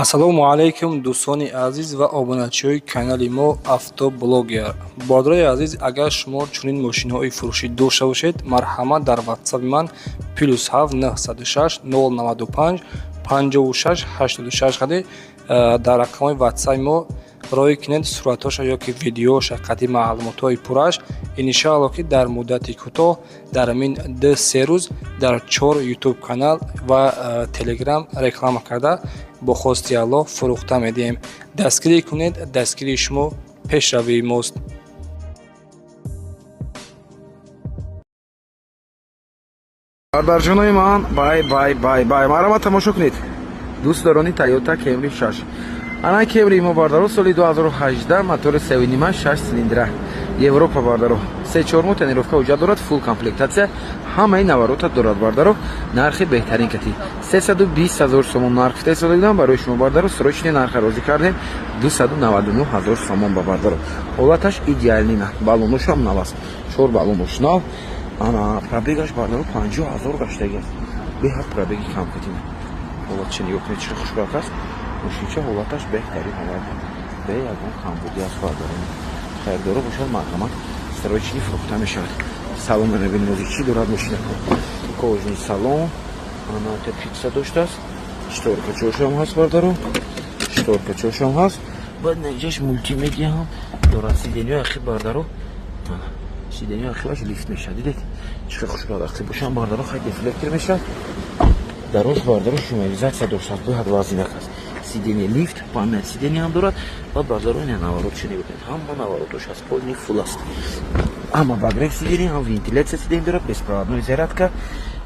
Ассалому алайкум, дӯстони азиз ва обуначиҳои канали мо «Автоблогер». Бародарои азиз, агар шумо чунин мошинҳои фурӯшӣ дошта бошед, марҳамат, дар ватсапи ман +7 906 095 56 86 қади дар рақамҳои ватсапи мо роҳӣ кунед суратҳоша ё ки видеоша қади маълумотҳои пурраш. Иншоалло, ки дар муддати кӯтоҳ, дар ҳамин 2-3 рӯз, дар чор ютуб канал ва телеграм реклама карда, бо хости Аллоҳ фурӯхта медиҳем. Дастгирӣ кунед, дастгирии шумо пешравии мост. Бардарҷонои ман, бай бай бай бай, марҳамат, тамошо кунед. Дӯстдорони Тойота Кемри 6, ана Кемри мо, бардаро, соли 2018, мотори 3,5, 6 цилиндра, Европа, бардаро, 3-4 моҳ тонировка ҳуҷҷат дорад, фулл комплектация, ҳамаи наворота дорад, бардаро. Нархи беҳтарин кати 320 ҳазор сомон нарх гуфта истода будам барои шумо, бардаро. Срочный нарха розӣ кардем, 299 ҳазор сомон ба, бардаро. Ҳолаташ идеальный, на баллоношам нав аст, чор баллонош нав. Ана пробегаш, бардаро, 50 ҳазор гаштаги аст, беҳад пробеги кам катина. Ҳолатша нигоҳ кунед, чӣ хушрак аст мошинча. Ҳолаташ беҳтарин ҳолат, бе ягон камбудӣ аст, бардаро. Харидоро бошад, марҳамат, срочный фурӯхта мешавад. Салона мебинем, ози чӣ дорад мошина. Кожаный салон, ана теплица доштааст, шторкачошам ҳаст, бардаро, шторкачошам ҳаст. Баъд наҷаш мултимедиа ҳам дорад. Сиденьои ахир, бардаро, сиденьои ахираш лифт мешавад. Дидед, чӣ хел хушрак ахир бошам, бардаро, хай дефлектор мешавад. Дароз, бардаро, шумализация доштааст, беҳад вазинак аст. Сиденье лифт, память сиденье ҳам дорад. Баъд, бардаро, ина наворот чӣ нигоҳ кунед, ҳама наворотош аст, полный фулл аст. Ҳама обогрев сиденье, ҳам вентиляция сиденье дорад, беспроводной зарядка,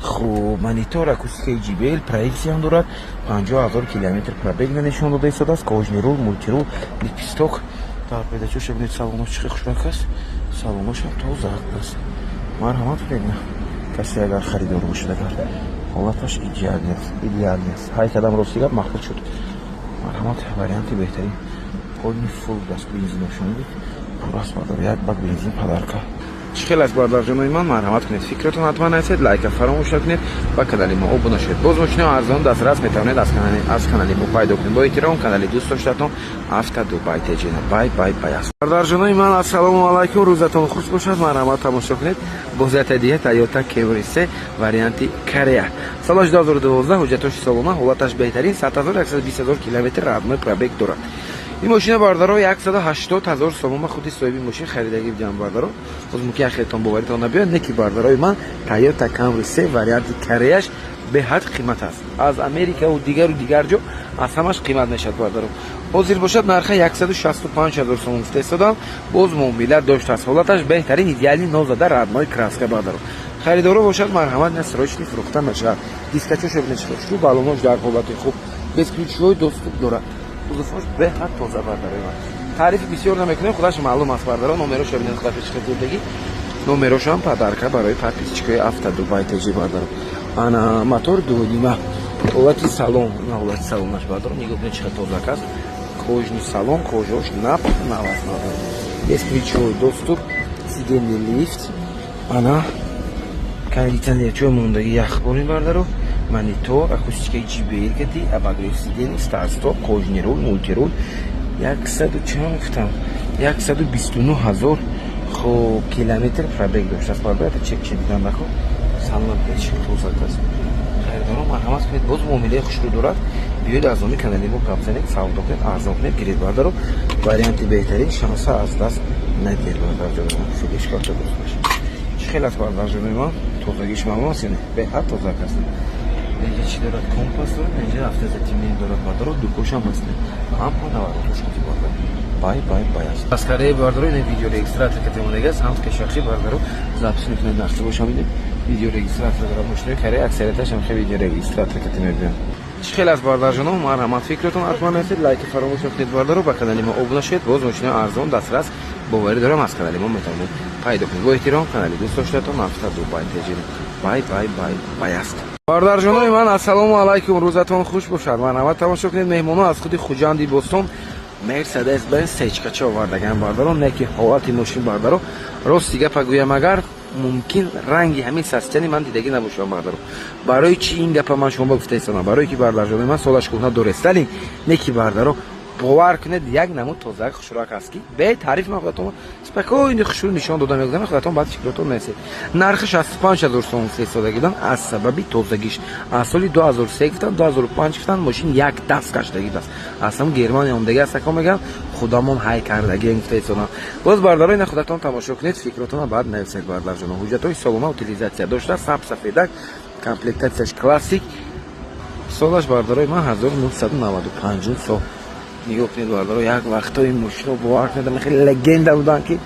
хуб, монитор, акустикаи JBL, проекция ҳам дорад. 50 ҳазор километр пробег нишон дода истодааст. Кожаный руль, мультируль, лепесток. Торпедачоша бинед, салонош чӣ хушрак аст, салоношам тоза аст. Марҳамат кунед, касе агар харидор бошад. Агар ҳолаташ идеальный аст, идеальный аст. Ҳай кадам, рости гап, махлут шуд. Марҳамат, варианти беҳтарин, полный фулл даст. Бензиношон пур аст, бардор, як бак бензин подарка. Чӣ хел аст, бардарҷонои ман? Марҳамат кунед, фикратон ҳатман нависед, лайка фаромӯш накунед ва канали мо обуна шавед. Боз мошинаи арзон дастрас метавонед аз канали мо пайдо кунед. Бо эҳтиром, канали дӯст доштатон «Авто Дубай Теҷина». Бай бай бай аст. Бардарҷонои ман, ассалому алайкум, рӯзатон хуш бошад. Марҳамат, тамошо кунед, боз ята дига Тойота Кемри 3, варианти Корея, солаш 2012, ҳуҷҷатоши солона, ҳолаташ беҳтарин, 100 120 ҳазор километр родной пробег дорад ин мошина, бардаро. 180 ҳазор сомон худи соҳиби мошин харидагӣ будиам, бардаро. Боз мумкин ахиртон боваритон набиёд, не ки, бардарои ман, Тойота Камри 3 варианти Кореяш беҳад қимат аст, аз Америкаву дигару дигар ҷо аз ҳамаш қимат мешавад, бардаро. Ҳозир бошад, нарха 165 ҳазор сомон гуфта истодам, боз муомила доштааст. Ҳолаташ беҳтарин, идеальный, нозада, родной краска, бардаро. Харидоро бошад, марҳамат, на срочный фурӯхта мешавад. Дискачоша бинед, чӣ баллонош дар ҳолати хуб, бесключевой доступ дорад, кузовош беҳад тоза, бардарои ман. Таърифи бисёр намекунем, худаш маълум аст, бардаро. Номероша бинед, худаш чӣ хел зиндагӣ. Номерошам подарка барои подписчикои Авто Дубай Теҷи, бардаро. Ана мотор 2,5. Ҳолати салон, на ҳолати салонаш, бардаро, нигоҳ кунед, чӣ хел тозак аст. Кожаный салон, кожаош нап нав аст, бесключевой доступ, сиденье лифт, ана кондитсионерчои мондаги яхбори, бардаро, монитор, акустикаи JBL кати, обогрев сиденье, старт-стоп, кожаный руль, мультируль. Яксаду чанд гуфтам? 129 ҳазор хоб километр пробег доштааст, барои чек чи дидан нако. Салон чӣ тозак аст. Харидорон, марҳамат кунед, боз муомилаи хушрӯ дорад. Биёед, аз номи канали мо гап занед, савдо кунед, арзон кунед, гиред, бардаро. Варианти беҳтарин, шанса аз даст надиҳед, бардарҷонам. Филиш карта дуруст бошад. Чӣ хел аст, бардарҷонои ман? Тозагиш маълум аст, беҳад тозак аст. Инҷа чӣ дорад? Компас дорад, инҷа автозатемнение дорад, бардаро, дукошам ҳаст, ҳама наворотош кати, бардаро. Бай бай бай аст. Аскараи, бардаро, ин видеорегистратор кати мондаги аст, ҳам пешахи, бардаро, запись мекунад, нақша бошам. Ин видеорегистратор дорад. Мошинои Корея аксарияташ ҳам хеле видеорегистратор кати мебиёнд. Чӣ хел аст, бардарҷоно? Марҳамат, фикратон ҳатман нависед, лайки фаромӯш накунед, бардаро, ба канали мо обуна шавед. Боз мошинои арзон дастрас, боварӣ дорам, аз канали мо метавонед пайдо кунед. Бо эҳтиром, канали дӯст доштатон Авто Дубай Теҷин. Бай бай бай бай аст. Бародарҷонои ман, ассалому алайкум, рӯзатон хуш бошад. Марҳамат, тамошо кунед, меҳмоно аз худи Хуҷанди бостон Мерседес Бенз сечкача овардаган, бардаро. Не ки ҳолати мошин, бардаро, рости гапа гӯям, агар Мумкин, ранги ҳамин состояние ман дидагӣ набошам, бардаро. Барои чи ин гапа ман шумо ба гуфта истодам? Барое ки, бардарҷонои ман, солаш кӯҳна доресталин не ки, бардаро, бовар кунед, як намуд тозаак, хушрӯак аст, ки бетаъриф ман худатон спокойно хушрӯ нишон дода мегузарам. Худатон баъд фикротон несед. Нархи 65 000 сом сесодагидан аз сабаби тозагиш. Аз соли 2003 гуфтан, 2005 гуфтан, мошин як даст гаштагӣ аст, аз ҳам Германия омдаги аст, ако мегӯям, худамон ҳай кардагием, гуфта истодам. Боз, бардаро, ина худатон тамошо кунед, фикротонро баъд нависед, бардарҷоно. Ҳуҷҷатҳои солона, утилизация дошта, саб сафедак, комплектация ш классик. Солаш, бардарои ман, 1995 сол. Нигоҳ кунед, бардаро, як вақтҳои мошино, бовар кунед, хеле легенда буданд, ки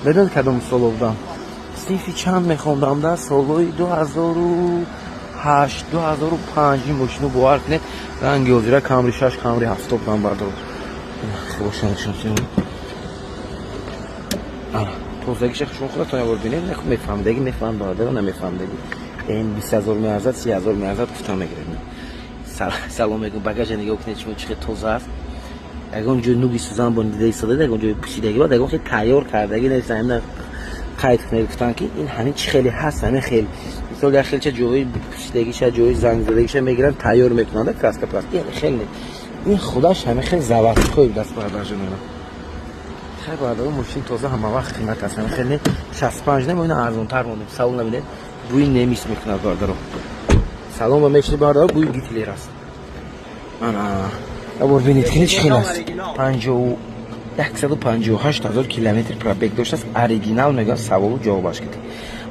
медонед кадом соло будам, синфи чанд мехондам, да, солҳои 2008, 2005 ин мошино, бовар кунед, ранги ҳозира Камри шаш, Камри ҳафто будам, бардаро. Хубошаншон тозагиша шумо худатон ябор бинед. Мефаҳмдагӣ мефаҳм, бардаро, намефаҳмдагӣ ин 20 000 меарзад, 30 000 меарзад, гуфтам мегиред. Салом мегӯм. Багажа нигоҳ кунед шумо, чӣ хел тоза аст. Ягон ҷои нуги сӯзан бо дида истодаед, ягон ҷои пӯсидагӣ бад, ягон хел тайёр кардагӣ нест. Ҳамина қайд кунед, гуфтанд, ки ин ҳамин чӣ хеле ҳаст, ҳамин хел. Мисол, як хелча ҷои пӯсидагиша, ҷои зангзадагиша мегиранд, тайёр мекунанд, краска праска ин хел не, ин худаш ҳамин хел заводской даст, бардарҷонона. Хай, бардаро, мошин тоза ҳама вақт қимат аст, ҳамин хел не? 65 не, мо ина арзонтар мондем. Салон набинед, бӯи немис мекунад, бардаро. Салон ба мешини, бардаро, бӯи Гитлер аст. Ана ябор бинед, ки чӣ хел аст. 158 000 километр пробег доштааст, оригинал мегӯяд. Саволу ҷавобаш кардем.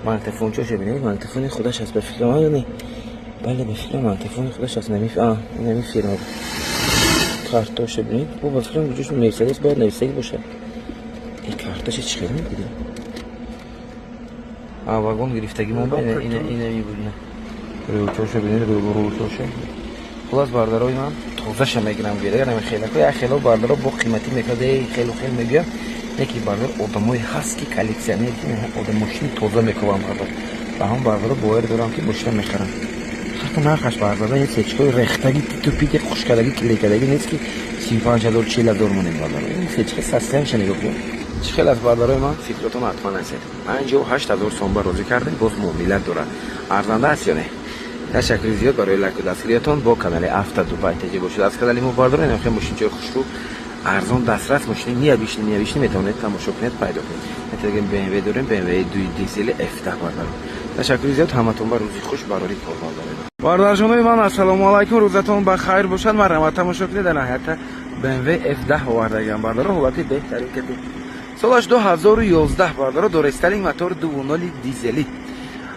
Магнитофончоша бинед, магнитофони худаш аст, ба фикрам, не? Бале, ба фикрам, магнитофони худаш аст. Нами фирма картоша бинед, бо ба фикрам, ҷош Мерседес бояд нависагӣ бошад. Ин карташа чӣ хел мебудем? Вагон гирифтагӣ монда, ина мебуд. Рӯчоша бинед, рӯчоша. Хулас, бардарои ман, тозаша мегирам. Гӯяд, ами хелако як хело, бардаро, бо қиматӣ мекунад, хелу хел мегӯям. Яке, бардар, одамое ҳаст, ки коллекционер, ки одам мошини тоза мекуванд, бардар. Ба ҳам, бардаро, боварӣ дорам, ки мошина мехарам. Ҳатто нархаш, бардара, як сечкаи рехтагӣ, титу-пити, хушкадаги, клейкадаги нест, ки 35 000, 40 000 монем, бардаро. Ин сечка состояние ша нигоҳ кунед, чӣ хел аст, бардарои ман. Фикротон ҳатман насед. 58 000 сом ба розӣ кардем, боз муомилат дорад. Арзанда аст ё не? Ташаккури зиёд барои лайку дастгириятон. Бо канали Авто Дубай ТЖ бошед. Аз канали мо, бардоред, инам мошинчаи хушрӯ, арзон, дастрас, мошини необычный, необычный метавонед тамошо кунед, пайдо кунед. Метавонед. BMW дорем, BMW дуи дизели F10, бардарон. Ташаккури зиёд ҳаматон, ба рӯзи хуш, барори кор, бардарон. Бардарҷонои ман, ассалому алайкум, рӯзатон ба хайр бошад. Марҳамат, тамошо кунед, дар ниҳоята BMW F10 овардагиам, бардаро, ҳолати беҳтарин кати. Солаш 2011, бардаро, дорестайлинг, мотор 2.0 дизелӣ.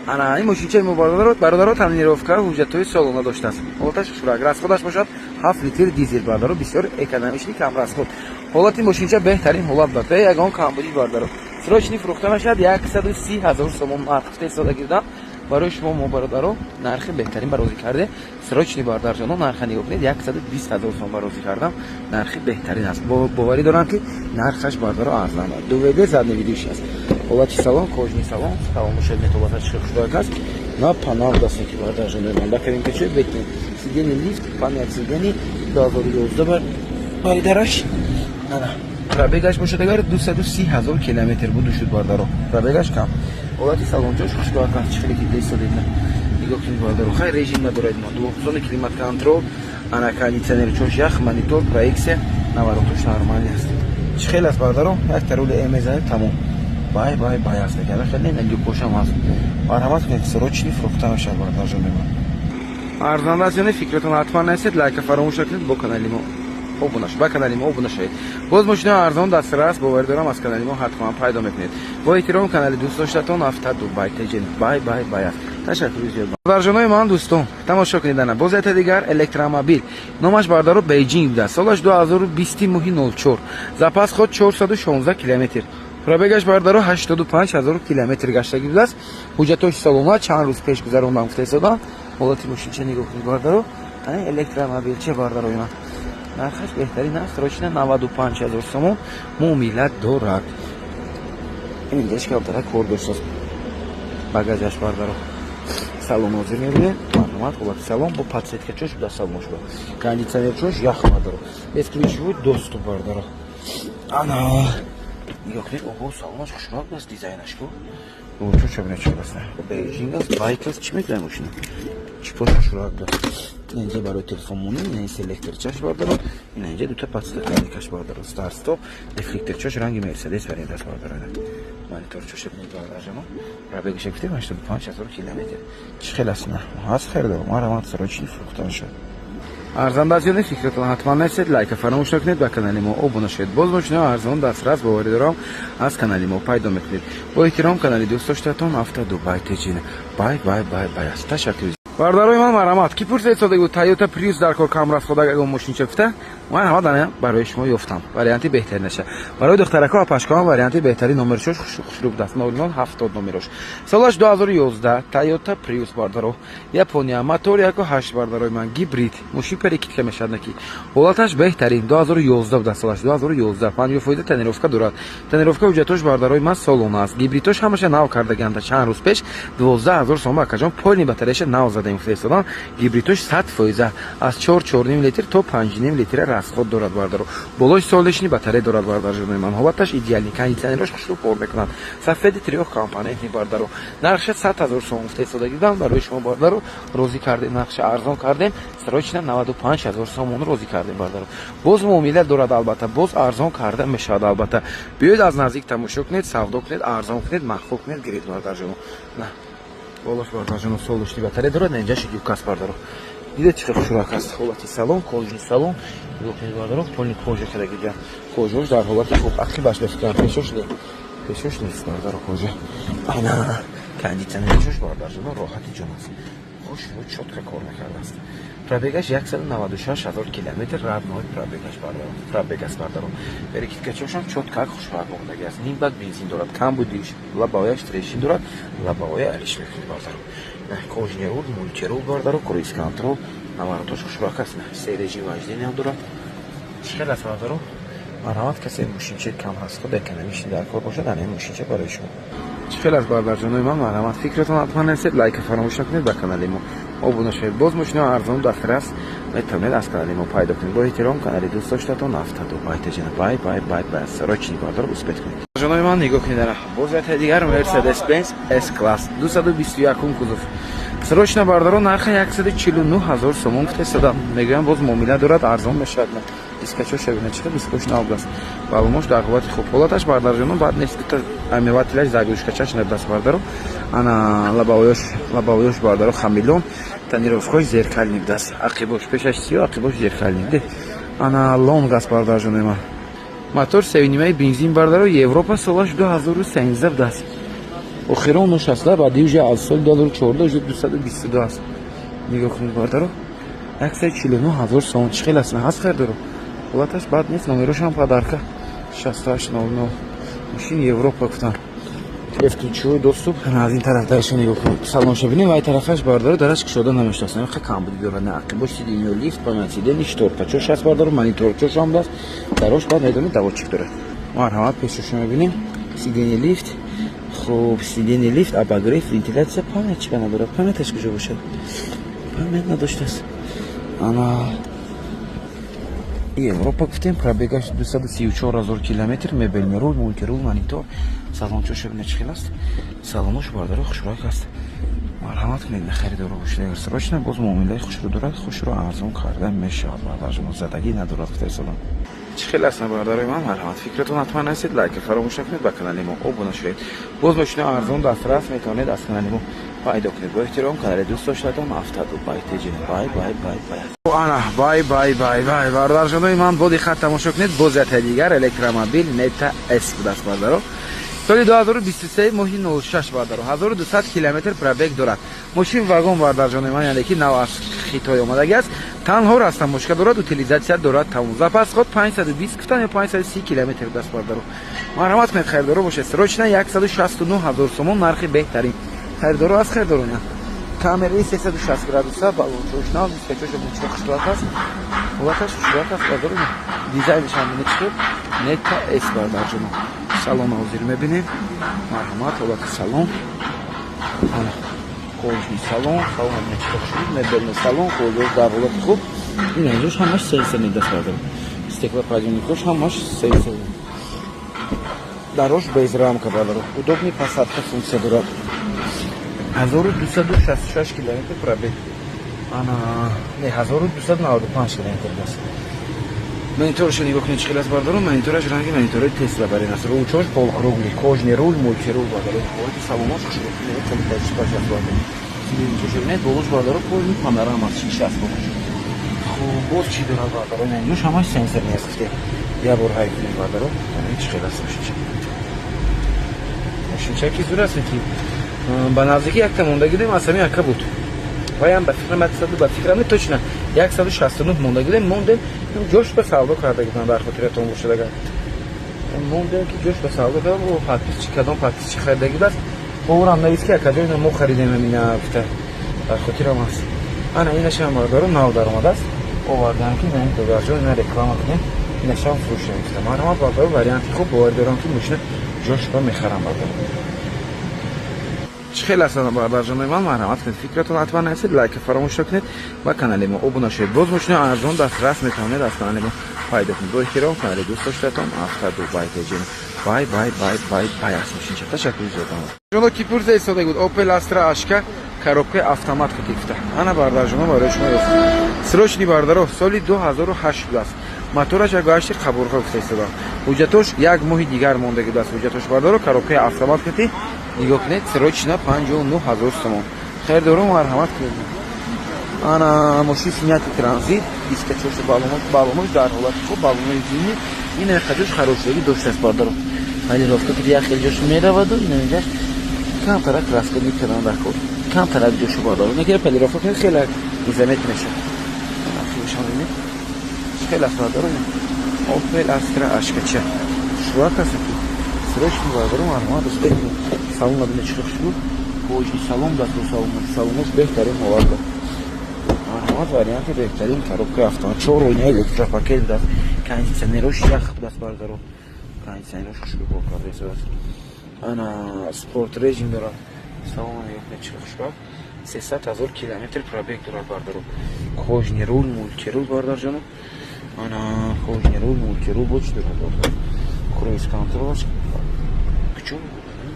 Ана ин мошинчаи мо, бародаро, тонировка, ҳуҷҷатҳои солона доштааст. Ҳолаташ хушрак, расход аш бошад 7 литр дизел, бардаро, бисёр экономичный, кам расход. Ҳолати мошинча беҳтарин ҳолат, ба ягон камбудӣ, бардаро. Срочный фурӯхта мешавад, 130 000 сомон нарх истифода гирдам. Барои шумо мо, бародаро, нархи беҳтарин барозӣ карде. Срочный, бародарҷоно, нарха нигоҳ кунед, 120 000 сом барозӣ кардам, нархи беҳтарин аст. Боварӣ дорам, ки нархаш, бардаро, арзан. 2 ВД, задний вид иш аст. Ҳолати салон кожаный салон, салон метобата, чӣ хушрак аст. На панал дастон ки, бародарҷоно, ман бакарем, ки чӣ бетин сиденье лифт, панел сиденье, 2011 бар баридараш. Нана пробег аш бошад агар 230 000 километр буду шуд, бардаро, пробег аш кам. Ҳолати салонҷош хушбахт аст, чӣ хеле ки десодед, нигоҳ кунед, бардаро. Хай, режим надорад мо, двухзонный климат контроль, ана кондиционер чош, ях, монитор, проекция, наворот ош нормальный аст. Чӣ хел аст, бардаро? Як тарули э мезанед, тамом, бай бай бай аст. Агар хеле люк ошам ҳаст. Марҳамат кунед, срочный фурӯхта мешавад, бардарҷони ман. Арзанда аст ё не, фикратон ҳатман нависед, лайка фаромӯш накунед, бо канали мо обуна, ба канали мо обуна шавед. Боз мошинаи арзон дастрас, боварӣ дорам, аз канали мо ҳатман пайдо мекунед. Бо эҳтиром, канали дӯстдоштатон Авто Дубай ТЖ. Бай бай бай аст. Ташаккури зиёд, бардарҷонои ман. Дӯстон, тамошо кунед, ана боз ята дигар электромобил, номаш, бардаро, Бейҷинг будааст. Солаш 2020, моҳи 04, запас ход 416 километр, пробег аш, бардаро, 85 ҳазор километр гаштагӣ будааст. Ҳуҷҷатҳои саломат, чанд рӯз пеш гузарондам, гуфта истодам. Ҳолати мошинча нигоҳ кунед, бардаро, электромобилча. Бардарои ман, нархаш беҳтарин аст, срочно 95 ҳазор сомон, муомилат дорад. Ин дара кор доштааст, багажаш, бардаро. Салон ҳозир мебинед, марҳамат, ҳолати салон бо подсветка чош буда, салон шуда, кондитсионер чош, ях, бардаро, бесключевой доступ, бардаро. Ана нигоҳ кунед, оҳо, салонаш хушрак аст, дизайнаш ку. Чо бина, чӣ аст? Бейҷинг аст, байк аст, чӣ мекунад мошина? Чипош хушрӯак да. Инҷа барои телефонмонӣ, ин селекторчаш, бардаро, ин инҷа дута подстаканникаш, бардаро, старт стоп, дефлекторчаш ранги Мерседес вариант аст, бардаро. Мониторчаш бардаржамо. Пробегаш гуфтем 85 ҳазор километр. Чӣ хел аст? Ҳаст харидор, марҳамат, срочно фурӯхта шуд. Арзандаст ё не, фикратон ҳатман нависед, лайка фаромӯш накунед, ба канали мо обуна шавед. Боз мошинаҳо арзон дастрас, боварӣ дорам, аз канали мо пайдо мекунед. Бо эҳтиром, канали дӯстдоштатон Авто Дубай Теҷина. Бай, бай, бай, бай аст. Ташаккур. Бародарои ман, марҳамат, ки пурсед содаги буд, Тойота Приус дар кор, кам расхода ягон мошинча гуфта, марҳамат, ана барои шумо ёфтам варианти беҳтаринаша. Барои духтарако, апашкоам варианти беҳтарин. Номершош хушрӯ будааст, 0070 номерош, солаш 2011, Тойота Приус, бардаро, Япония, мотор 1,8, бардарои ман, гибрид, мошин перекидка мешавад, наки ҳолаташ беҳтарин. 2011 будааст солаш, 2011, 50% тонировка дорад, тонировка ҳуҷҷатош, бардарои ман, солона аст. Гибридош ҳамаша нав кардагианда чанд рӯз пеш, 12 000 сом, акаҷон, полный батареяша нав задем фиристодан. Гибридош 100%, аз 4, 4,5 литр то 5,5 литра расход дорад, бардаро. Болои солнечный батарея дорад, бардарҷонои ман, ҳолаташ идеальный, кондитсионерош хушрӯ кор мекунад, сафеди трёхкомпонентный, бардаро. Нархша 100 000 сом гуфта истодагӣ будам, барои шумо, бардаро, розӣ кардем, нархша арзон кардем, срочно 95 000 сомон розӣ кардем, бардаро. Боз муомила дорад, албатта, боз арзон карда мешавад, албатта. Биёед, аз наздик тамошо кунед, савдо кунед, арзон кунед, маъқул кунед, гиред, бардарҷоно. На болош, бардарҷоно, солнечный батарея дорад, инҷаш юкас, бардаро. Дида, чӣ хел хушрак аст ҳолати салон, кожаный салон, нигоҳ кунед, бардаро, полный кожа кардагиҷа, кожаош дар ҳолати хуб, ақибаш бефикрам, пешош не, пешош нест, бардаро, кожа. Ана кондитсионерчош, бардарҷоно, роҳати ҷон аст, хушрӯ чётко кор мекардааст. Пробегаш 196 ҳазор километр, родной пробегаш, пробег аст, бардаро. Перекидкачошам чётко хушрак мондагӣ аст. Ним бак бензин дорад, кам будиш, лобовояш трещин дорад, лобовоя алиш мекунед, бардаро. Кожаный руль, мультируль, бардаро, круиз контроль, наворотош хушрак аст, се режим вождения дорад. Чӣ хел аст, бардаро? Марҳамат, касе мошинчаи кам расход, экономичный дар кор бошад, ана ин мошинча барои шумо. Чӣ хел аст, бардарҷонои ман? Марҳамат, фикратон ҳатман нависед, лайка фаромӯш накунед, ба канали мо обуна шавед. Боз мошинаҳо арзону дастрас метавонед аз канали мо пайдо кунед. Бо эҳтиром, канали дӯстдоштатон Авто Дубай Теҷина. Бай, бай, бай, бай. Срочно, бардар, успеть кунед. Ҷонои ман, нигоҳ кунед, ана боз яке дигар Мерседес Бенз С класс, 221 кузов, срочно, бардаро. Нарха 149 ҳазор сомон гуфта истодам, мегӯям, боз муомила дорад, арзон мешавад. Дискачоша бина, чӣ дискош нав аст, баллонош дар ҳолати хуб, ҳолаташ, бардарҷоно, баъд нест, дута омывателяш заглушкачаш набдаст, бардаро. Ана лобовоёш, бардаро, хамелеон, тонировкаош зеркальный будаст, ақибош, пешаш сиё, ақибош зеркальный де. Ана лонг аст, бардарҷонои ман, мотор севнимаи бензин, бардаро, Европа, солаш 2013 будаст, охирон нуш аст, баъди уже аз соли 2014 уже 222 аст. Нигоҳ кунед, бардаро, 149 ҳазор сомон. Чӣ хел аст? Ҳаст харидоро, ҳолаташ бад нест, номерошам подарка, 6800, мошини Европа гуфтам, бесключевой доступ. Аз ин тараф дарша нигоҳ кунед, салонша бинем, вай тарафаш, бардаро, дараш кушода намешудааст, намеха камбуди дорад. На ақибош сиденье лифт, память сиденье, шторкачош аст, бардаро, мониторчош ҳам даст, дарош баъд медонед, доводчик дорад. Марҳамат, пешошо мебинем, сиденье лифт, хуб, сиденье лифт, обогрев, вентиляция, память чиба надорад? Памяташ куҷо бошад? Память надоштааст. Ана Европа гуфтем, пробегаш 234 ҳазор километр, мебельный руль, мультируль, монитор, салончоша бина, чӣ хел аст салонош, бардаро, хушрак аст. Марҳамат кунед, харидоро бошед, агар срочно, боз муомилаи хушрӯ дорад, хушрӯ арзон карда мешавад, бардарҷоно, задагӣ надорад, гуфта истодам. Чӣ хел аст, бародарои ман? Марҳамат, фикратон ҳатман нависед, лайка фаромӯш накунед, ба канали мо обуна шавед. Боз мошинаи арзон дастрас метавонед аз канали мо пайдо кунед. Бо эҳтиром, канали дӯст доштатон Авто Дубай Теҷин. Бай, бай, бай, бай. Ана бай, бай, бай, бай. Бародарҷонои ман, бо диққат тамошо кунед, боз яке дигар электромобил Нета С будааст, бардаро, соли 2023 моҳи 06, бардаро, 1200 километр пробег дорад. Мошин вагон, бардарҷонои ман, яъне ки нав аз Хитой омадагӣ аст, танҳо растаможка дорад, утилизация дорад, тамом. Запас ход 520 гуфтан ё 530 километр будааст, бардаро. Марҳамат кунед, харидоро бошед, срочно, 169 ҳазор сомон нархи беҳтарин. Харидоро аз харидорона, камераи 360 градуса, балончош нав, дискачоша буча хушрак аст, ҳолаташ хушрак аст, бардаро. Дизайнашам бина, чӣ хел Нета С, бардарҷоно. Салон ҳозир мебинем, марҳамат, ҳолати салон, ана кожаный салон, салон бина, чӣ хел мебельный салон, кожаош дар ҳолати хуб, ин инҷош ҳамаш сенсорный даст, бардаро, стеклоподъёмникош ҳамаш сенсорный. Дарош без рамка, бародаро, удобный посадка функсия дорад. 1266 километр пробег, ана не, 1295 километр аст. Мониторашо нигоҳ кунед, чӣ хел аст, бародаро. Монитораш ранги монитори Тесла барин аст. Рулчош полукруглый, кожаный руль, мультируль, бародаро. Ҳолати салонаш хушрӯ, бинед, болош, бародаро, полный панорама аст, шиша аст болош. Хуб, боз чӣ дорад, бародаро? Инҷош ҳамаш сенсорный аст. Гуфте, як бор ҳай кунед, бародаро, чӣ хел аст мошинча. Мошинча ки зур аст, ки ба наздики якта мондагидем, аз ҳамин ака буд. Ваям ба фикрам 100, ба фикрам точно 169 мондагидем. Мондем, ҷош ба савдо карда гидам, дар хотиратон бошад. Агар мондем, ки ҷош ба савдо кардам, подписчик, кадом подписчик харидаги будаст, боварам навис, ки акаҷо ина мо харидем, ҳамина гуфта, дар хотирам аст. Ана инашам, бародаро, нав даромадааст, овардам, ки ина додарҷон, ина реклама кунем, инашам фурӯшем гуфта. Марҳамат, бародаро, варианти хуб. Боварӣ дорам, ки мошина ҷош ба мехарам, бародаро. Чӣ хел ҳастанд, бародарҷонои ман? Марҳамат кунед, фикратон ҳатман нависед, лайка фаромӯш накунед ва канали мо обуна шавед. Боз мошинаи арзон дастрас метавонед аз канали мо пайдо кунед. Бо эҳтиром, канали дӯст доштатон Авто Дубай Теҷин. Бай, бай, бай, бай, бай аст мошинча. Ташаккури зиёд. Ҷоно, ки пурса истода буд, Опел Астра HK, коробкаи автомат гифта. Ана, бародарҷоно, барои шумо ёфт. Срочный, бародаро, соли 2008 будааст, мотораш як гашти қабурға гуфта истодам. Ҳуҷҷатош як моҳи дигар мондаги будааст ҳуҷҷатош, бародаро. Коробкаи автомат кати, нигоҳ кунед, срочно 59 000 сомон. Хайрдоро, марҳамат кунед. Ана мошини Синяти Транзит, диска чорса, баллонош дар ҳолати хуб, баллонои зимний. Ин ҳақаҷош харошидагӣ доштааст, бародаро. Полировка ки як хел ҷош мераваду инҷаш камтарак краска мекардан дар кор, камтарак ҷошу, бародаро, накира полировка кунед, хеле незаметно мешавад. Хеле аст, бародаро. Опел Астра HK-ча шурак аст ки срочно, бародаро, марҳамат, успеть. Салон набине, чӣ хушрӯ, кожаный салон даст, салон, салонош беҳтарин ҳолат. Марҳамат, варианти беҳтарин, коробкаи автомат, чор ойнаи электропакет будааст, кондитсионерош ях будааст, бародаро, кондитсионерош хушрӯ кор карда. Ана спорт режим дорад. Салон нигоҳ, чӣ хушрӯ. 300 000 километр пробег дорад, бародаро. Кожаный руль, мультируль, бародарҷоно. Ана кожаный руль, мультируль. Бо чӣ дорад, бародар? Круиз контролаш кучо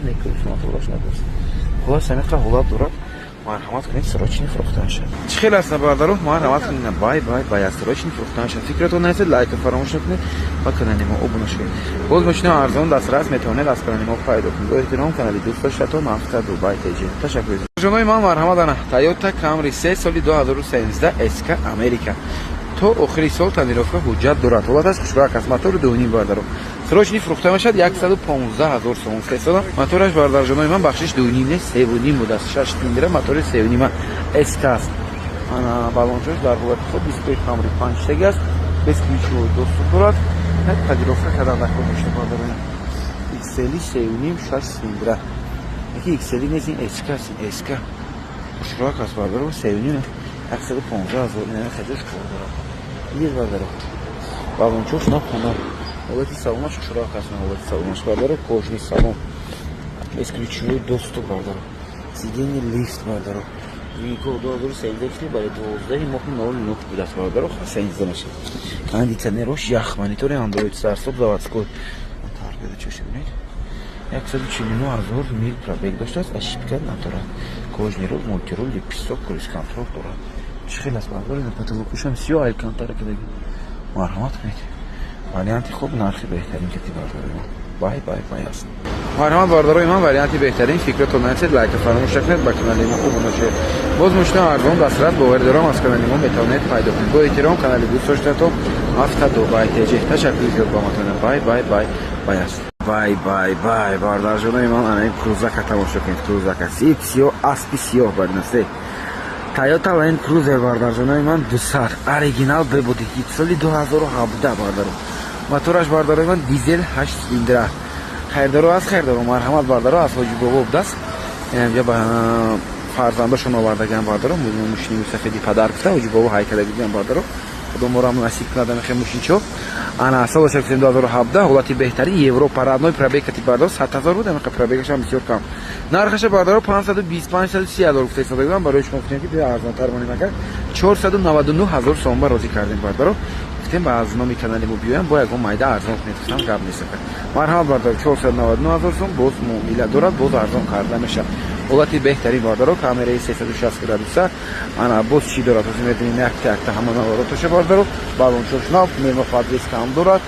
не, круиз контролаш надост. Хулас, ҳамиқа ҳолат дорад. Марҳамат кунед, срочный фурӯхтан шад. Чӣ хел аст, бародаро? Марҳамат кунед. Бай, бай, бай аст, срочный фурӯхтан шад. Фикратон нарасед, лайка фаромӯш накунед ва канали мо обуна шавед. Боз мошина арзон дастрас метавонед аз канали мо пайдо кунед. Бо эҳтиром, канали дӯст доштатон Авто Дубай Теҷин. Ташаккур, ҷонои ман. Марҳамат, ана Тойота Камри 3, соли 2013, SK, Америка, то охири сол тонировка, ҳуҷҷат дорад. Ҳолаташ хушрак аст, мотори 2,5, бардаро. Срочный фурӯхта мешавад, 115 000 сомон фиристодам. Мотораш, бардарҷонои ман, бахшиш, 2,5 не, 3,5 будааст, шаш цилиндра, мотори 3,5, SK аст. Ана баллончош дар ҳолати хуб, дисплей Камри панҷтаги аст, бесключевой доступ дорад. Полировка кардан дар кор мешавад, бардарони. XL 3,5, шаш цилиндра. Яки XL нест, ин SK аст, ин SK хушрак аст, бардаро. 3,5, 115 000. Ина хаҷош кор дорад, дидед, бардаро, баллончош напона. Ҳолати салонаш хушрак аст, ҳолати салонаш, бардаро, кожаный салон, бесключевой доступ, бардаро, сиденье лифт, бардаро. Винко 2013, бале, 12 моҳи 09 будааст, бардаро, 13 мешавад. Кондитсионерош ях, монитори Андроид, старт-стоп, заводской. Тарбияда чоши бинед, 149 000 мил пробег доштааст, ошибка надорад. Кожаный руль, мультируль, лепесток, круиз контроль дорад. Чӣ хел аст, бардаро? Потолокушам сиё алькантара кадаги. Марҳамат кунед, варианти хуб, нархи беҳтарин кати, бардарои ман. Бай, бай, бай аст. Марҳамат, бардарои ман, варианти беҳтарин. Фикратон нарасед, лайка фаромӯш накунед, ба канали мо обуна шавед. Боз мошина арзон дастрас, боварӣ дорам, аз канали мо метавонед пайдо кунед. Бо эҳтиром, канали дӯст доштатон Авто Дубай Теҷи. Ташаккури зиёд ба матона. Бай, бай, бай, бай аст. Бай, бай, бай, бардарҷонои ман. Ана ин крузака тамошо кунед, крузака сип сиёҳ, аспи сиёҳ баринасе. Тойота Land Cruiser, бардарҷонои ман, 200, оригинал бебуди, соли 2017, бардаро. Мотораш, бардарои ман, дизел, 8 цилиндра. Хайрдоро аст, хайрдоро, марҳамат, бардаро, аз Ҳоҷи Бобо будааст. Инҷа ба фарзандошон овардагиам, бардаро, мошини мусафеди падар гуфта, Ҳоҷи Бобо ҳайкалагиам, бардаро. Худо морам насиб кунад амихе мошинчо. Ана солаш 2017, ҳолати беҳтарин, Европа, родной пробег кати, бардаро, 100 000 буд, амиқа пробегашам бисёр кам. Нархаша, бардаро, 525 530 ҳазор гуфта истода будам. Барои шумо гуфтем, ки биё арзонтар монем, агар 499 000 сомон ба розӣ кардем, бардаро. Гуфтем, аз номи канали мо биёям, бо ягон майда арзон кунед, гуфтам, гап нест. Марҳамат, бардаро, 499 ҳазор сом, боз муомила дорад, боз арзон карда мешавад. Ҳолати беҳтарин, бардаро, камераи 360 градуса. Ана, боз чӣ дорад, ҳозир мебинем якта якта ҳама наворотоша, бардаро. Балончош нав, пневмоподвеска ҳам дорад,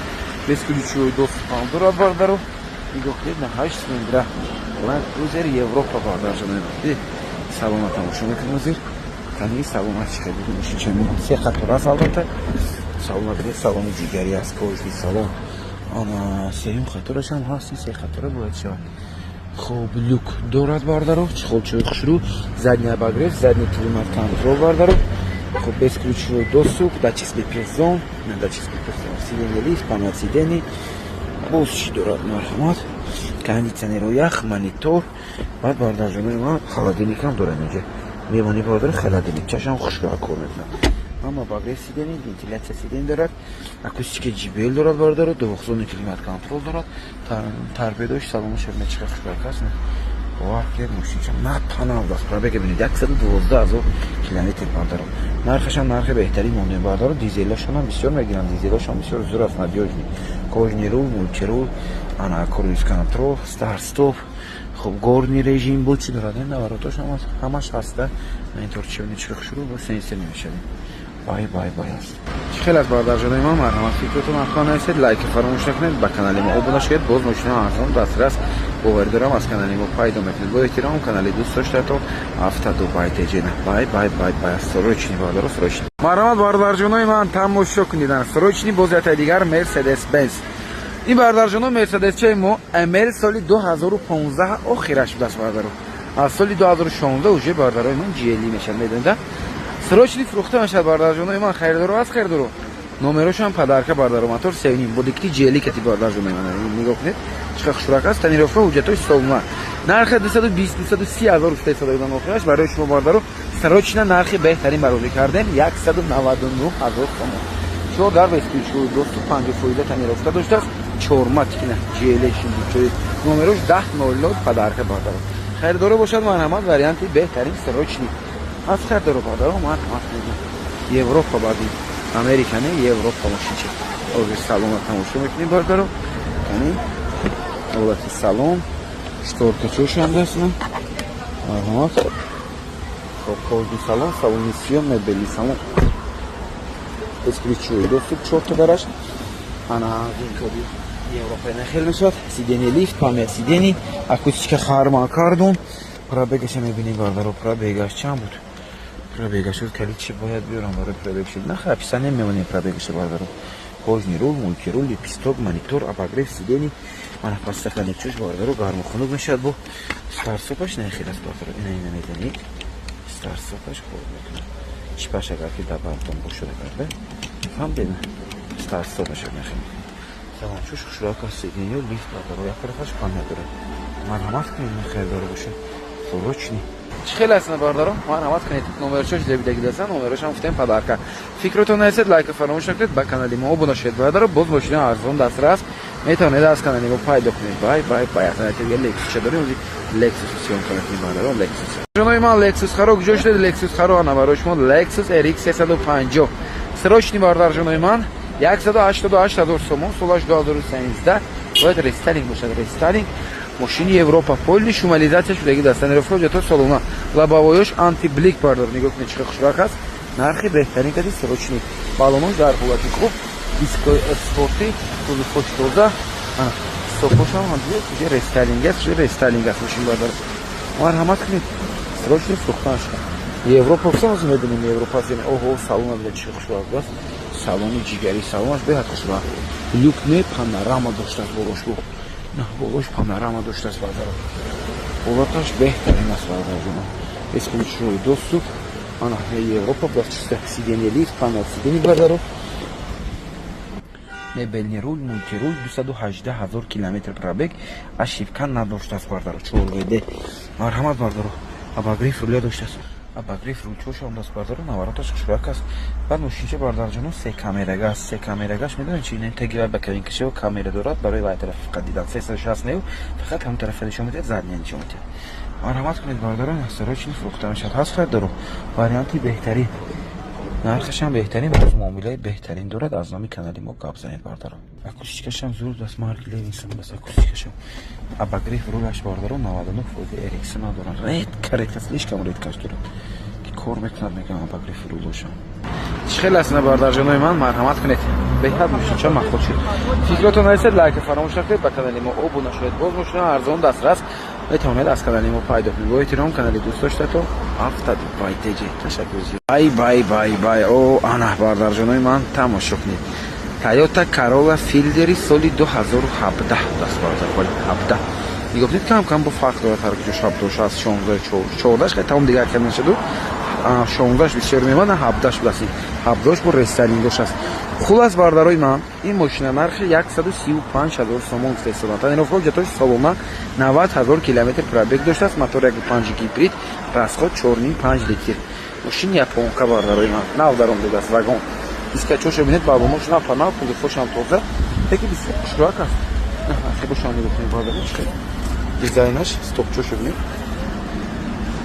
бесключевой доступ ҳам дорад, бардаро. Нигоҳ кунед, на ҳашт цилиндра Land Cruiser Европа, бардарҷонои. Салона тамошо мекунем ҳозир. Кани салона чӣ хеле мошинча, се қатор аст, албатта. Салона бинед, салони ҷигарӣ аст, кожаный салон. Ана, сеюм қатораш ҳам ҳаст, се қатора бояд шавад. Хоб, люк дорад, бардаро, чехолчаи хушрӯ, задний обогрев, задний климат контроль, бардаро. Хоб, бесключевой доступ, датчик слепых зон, датчик слепых зон, сиденье лифт, память сидений. Боз чӣ дорад, марҳамат, кондитсионеру ях, монитор. Баъд, бардарҷонои ман, холодильник ҳам дорад инҷа. Мемонӣ, бародар, холодильник чашам хушрӯ кор мекунад. Ҳама обогрев сидений, вентиляция сидений дорад, акустика JBL дорад, бародаро, двухзонный климат контроль дорад, торпедош, салонаш чӣ хушрак аст. Бовар кунед, мошинча на панав даст. Пробега бинед, 112 000 километр, бародаро. Нархашам нархи беҳтарин мондем, бародаро. Дизелашонам бисёр мегиранд, дизелашон бисёр зур аст, надёжный. Кожаный руль, мультируль, ана, круиз контроль, старт стоп, хуб, горный режим. Буд чӣ дорад, наворотош ҳамаш ҳаста. Интор чи чӣ хушрӯ бо сенсор намешавем. Бай бай бай аст. Чӣ хел аст, бародарҷонои ман? Марҳамат, фикротон ҳатман нависед, лайки фаромӯш накунед, ба канали мо обуна шавед. Боз мошинаи арзон дастрас, боварӣ дорам, аз канали мо пайдо мекунед. Бо эҳтиром, канали дӯст доштатон Автодубай Теҷена. Бай бай бай бай. Срочный, бародаро, срочный. Марҳамат, бародарҷонои ман, тамошо кунед. Срочный, боз яктаи дигар Мерседес Бенз. Ин, бародарҷоно, Мерседесчаи мо ML, соли 2015 охираш будааст, бародаро. Аз соли 2016 уже, бародарои ман, GL мешавад, медонед. Срочный фурӯхта мешавад, бародарҷонои ман. Харидоро аст, харидоро. Номерошам подарка, бародаро. Мотор севним бо дикти GL кати, бародарҷонои ман. Нигоҳ кунед, чӣ қадр хушрак аст. Тонировка, ҳуҷҷатҳои солона. Нархи 220 230 ҳазор гуфта истода охираш. Барои шумо, бародаро, срочно нархи беҳтарин баровӣ кардем, 199 ҳазор сомон. Чор дар бесключевой доступ, 50 фоиза тонировка доштааст, чорматикина GL шиндучои, номерош 1000, подарка, бародаро. Харидоро бошад, марҳамат, варианти беҳтарин, срочный аз харидоро, бародаро, марҳамат. Европа, баъди Америка не, Европа мошинча. Ҳозир салона тамошо мекунем, бародаро. Кани ҳолати салон, шторкачошам дастна. Марҳамат. Хоб, кожаный салон, салони сиём, мебели салон, бесключевой доступ, чорта дараш. Ана, коди Европа нахел мешавад. Сиденье лифт, память сидений, акустика Харман Кардон. Пробегаша мебинем, бародаро, пробегаш чанд буд? Пробегаш каличи бояд биёрам барои пробег шид. Нахай, описание мемонем пробегаша, бародаро. Кожаный руль, мультируль, лепесток, монитор, обогрев сидений. Мана, подстаканникчош, бародаро, гарму хунук мешавад. Бо старт-стопаш нахел аст, бародаро. Ина мезанед, старт-стопаш кор мекунад. Чипаш агар ки дар бардон бошад, агарда фаҳмдед, старт-стопаш нахел. Салончош хушрак аст, сиденье лифт, бародаро, як тарафаш память дорад. Марҳамат кунед, харидоро бошад, срочный. Чӣ хел аст, бародаро? Марҳамат кунед, номерчош зебидагидасан, номерошам гуфтем, подарка. Фикротон нависед, лайка фаромӯш накунед, ба канали мо обуна шавед, бародаро. Боз мошина арзон дастрас, метавонед аз канали мо пайдо кунед. Бай бай бай. Лексус ча дорем? Лексус съёмка мекунем, бародаро, Лексус. Ҷонои ман, Лексус харо куҷо шудед? Лексус харо, ана, барои шумо Лексус RX 350, срочный, бародарҷонои ман, 188 ҳазор сомон, солаш 2013, бояд рестайлинг бошад, рестайлинг, мошини Европа, полный шумализация шудаги, тонировка, ҳуҷҷатҳо солона, лобовоёш антиблик, бардор, нигоҳ кунед, чӣ хушрак аст. Нархи беҳтарин кади, срочный. Балонош дар ҳолати хуб, дискои спорти, кузовҳош тоза, стопошам уже рестайлинг аст, уже рестайлинг аст мошин, бардар. Марҳамат кунед, срочный фурӯхтан шуд. Европа гуфтам, мебинем Европа. Оҳо, салона буда, чӣ хушрак аст, салони ҷигари, салонаш беҳад хушрак. Люк не, панорама доштааст болош, бу на, болош панорама доштааст, бардаро. Ҳолаташ беҳтарин аст, бардарҷоно. Бесключевой доступ. Ана, Европа, чисто сиденье лифт, память сидений, бардаро, мебельный руль, мультируль, 218 ҳазор километр пробег, ошибка надоштааст, бардаро, чорвд. Марҳамат, бардаро, обогрев руля доштааст, обогрев рулчошам даст, бардаро, навороташ хушрак аст. Баъд мошинча, бардарҷоно, се камерага аст. Се камерагаш медонед чи? Теги ба кабинкашева камера дорад, барои вай тараф фақат дидан, 360 неу, фақат ҳамон тарафа нишон медиҳад, задния нишон медиҳад. Марҳамат кунед, бародарон, срочный фурӯхта мешавад. Ҳаст харидоро, варианти беҳтарин. Нархашам беҳтарин, боз муомилаи беҳтарин дорад. Аз номи канали мо гап занед, бардаро. Акустикашам зур даст, марки Левинсон даст акустикашам. Обогрев рулаш, бардаро, 99% Эриксон надоранд. Редко, редко, слишком редкаш дорад. Ки кор мекунад, мегам, обогрев рулошам. Чӣ хел аст, бардарҷонои ман, марҳамат кунед. Беҳад мошинча махлуқ шуд. Фикротон нарисед, лайка фаромӯш накунед, ба канали мо обуна шавед. Боз мошина арзон дастрас метавонед аз канали мо пайдо кунед. Бо эҳтиром, канали дӯст доштатон Автодубай ТЖ. Ташаккур зиёд. Бай, бай, бай, бай. О, ана, бардарҷонои ман, тамошо кунед. Toyota Corolla Fielder соли 2017 даст, бародар, вале 17. Нигоҳ кунед, кам кам бо фарқ дорад, ҳар куҷо 17 аст, 16, 14 хеле тамом дигар кам нашуду. 16 бисёр мемонад, 17 будааст. 17 бо рестайлингош аст. Хулас, бардарои ман, ин мошина нархи 135 ҳазор сомон гуфта истодан. Тонировка ҳуҷҷатҳои солона, 90 ҳазор километр пробег доштааст, мотор 1.5 гибрид, расход 4,5 литр. Мошин японка, бардарои ман, нав даромадааст вагон. Дискачошо бинед, баллоношо нав нав, кузовҳошам тоза, лекин бисёр хушрӯяк аст. Хебошам нигоҳ кунед, бардаро, чӣ хел дизайнаш, стопчошо бинед.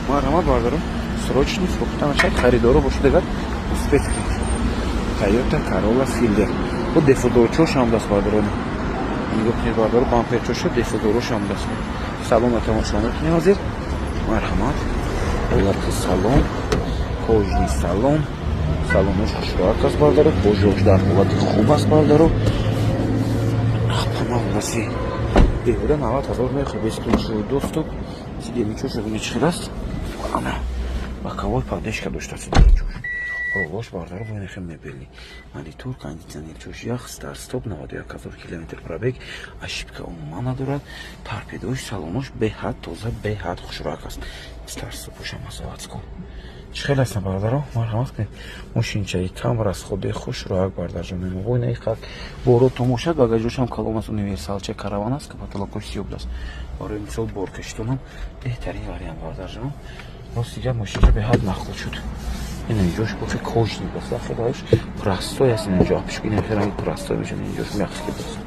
Марҳамат, бардаро, срочно фурӯхта мешавад, харидоро бошад, агар успеть кунед. Toyota Corolla Fielder. Бо диффузорчошам даст, бардарони. Нигоҳ кунед, бардаро, бамперчошо, диффузорошам даст. Салона тамошо мекунем ҳозир. Марҳамат. Ҳолати салон, кожаный салон. Салонош хушроак аст, бардаро, кожаош дар ҳолати хуб аст, бардаро. Ҳамаси беҳуда 90 ҳазор мехоҳ, бесключевой доступ, сиденьечошо бинед, чӣ хел аст. Ана, боковой поддержка доштааст сиденьечош. Ролош, бардаро, бо хел мебели. Монитор, кондитсионер, чош ях, старт стоп, 91 ҳазор километр пробег, ошибка умуман надорад. Торпедош, салонош беҳад тоза, беҳад хушрӯяк аст. Старт стопошам аст заводской. Чӣ хел ҳастам, бародаро, марҳамат кунед. Мошинчаи кам расходи, хушрӯяк, бардарҷони мо. Вой, хак боро томошад, багажошам калон аст, универсалча караван аст, ки потолокош сиёб аст. Барои мисол, боркашитонам беҳтарин вариант, бардарҷонам. Рости гап, мошинча беҳад махлуқ шуд. Ин инҷош боше, кожаный аст, хелаш простой аст, инҷо апшк, ин хеле простой мешавад, инҷош мягкий аст.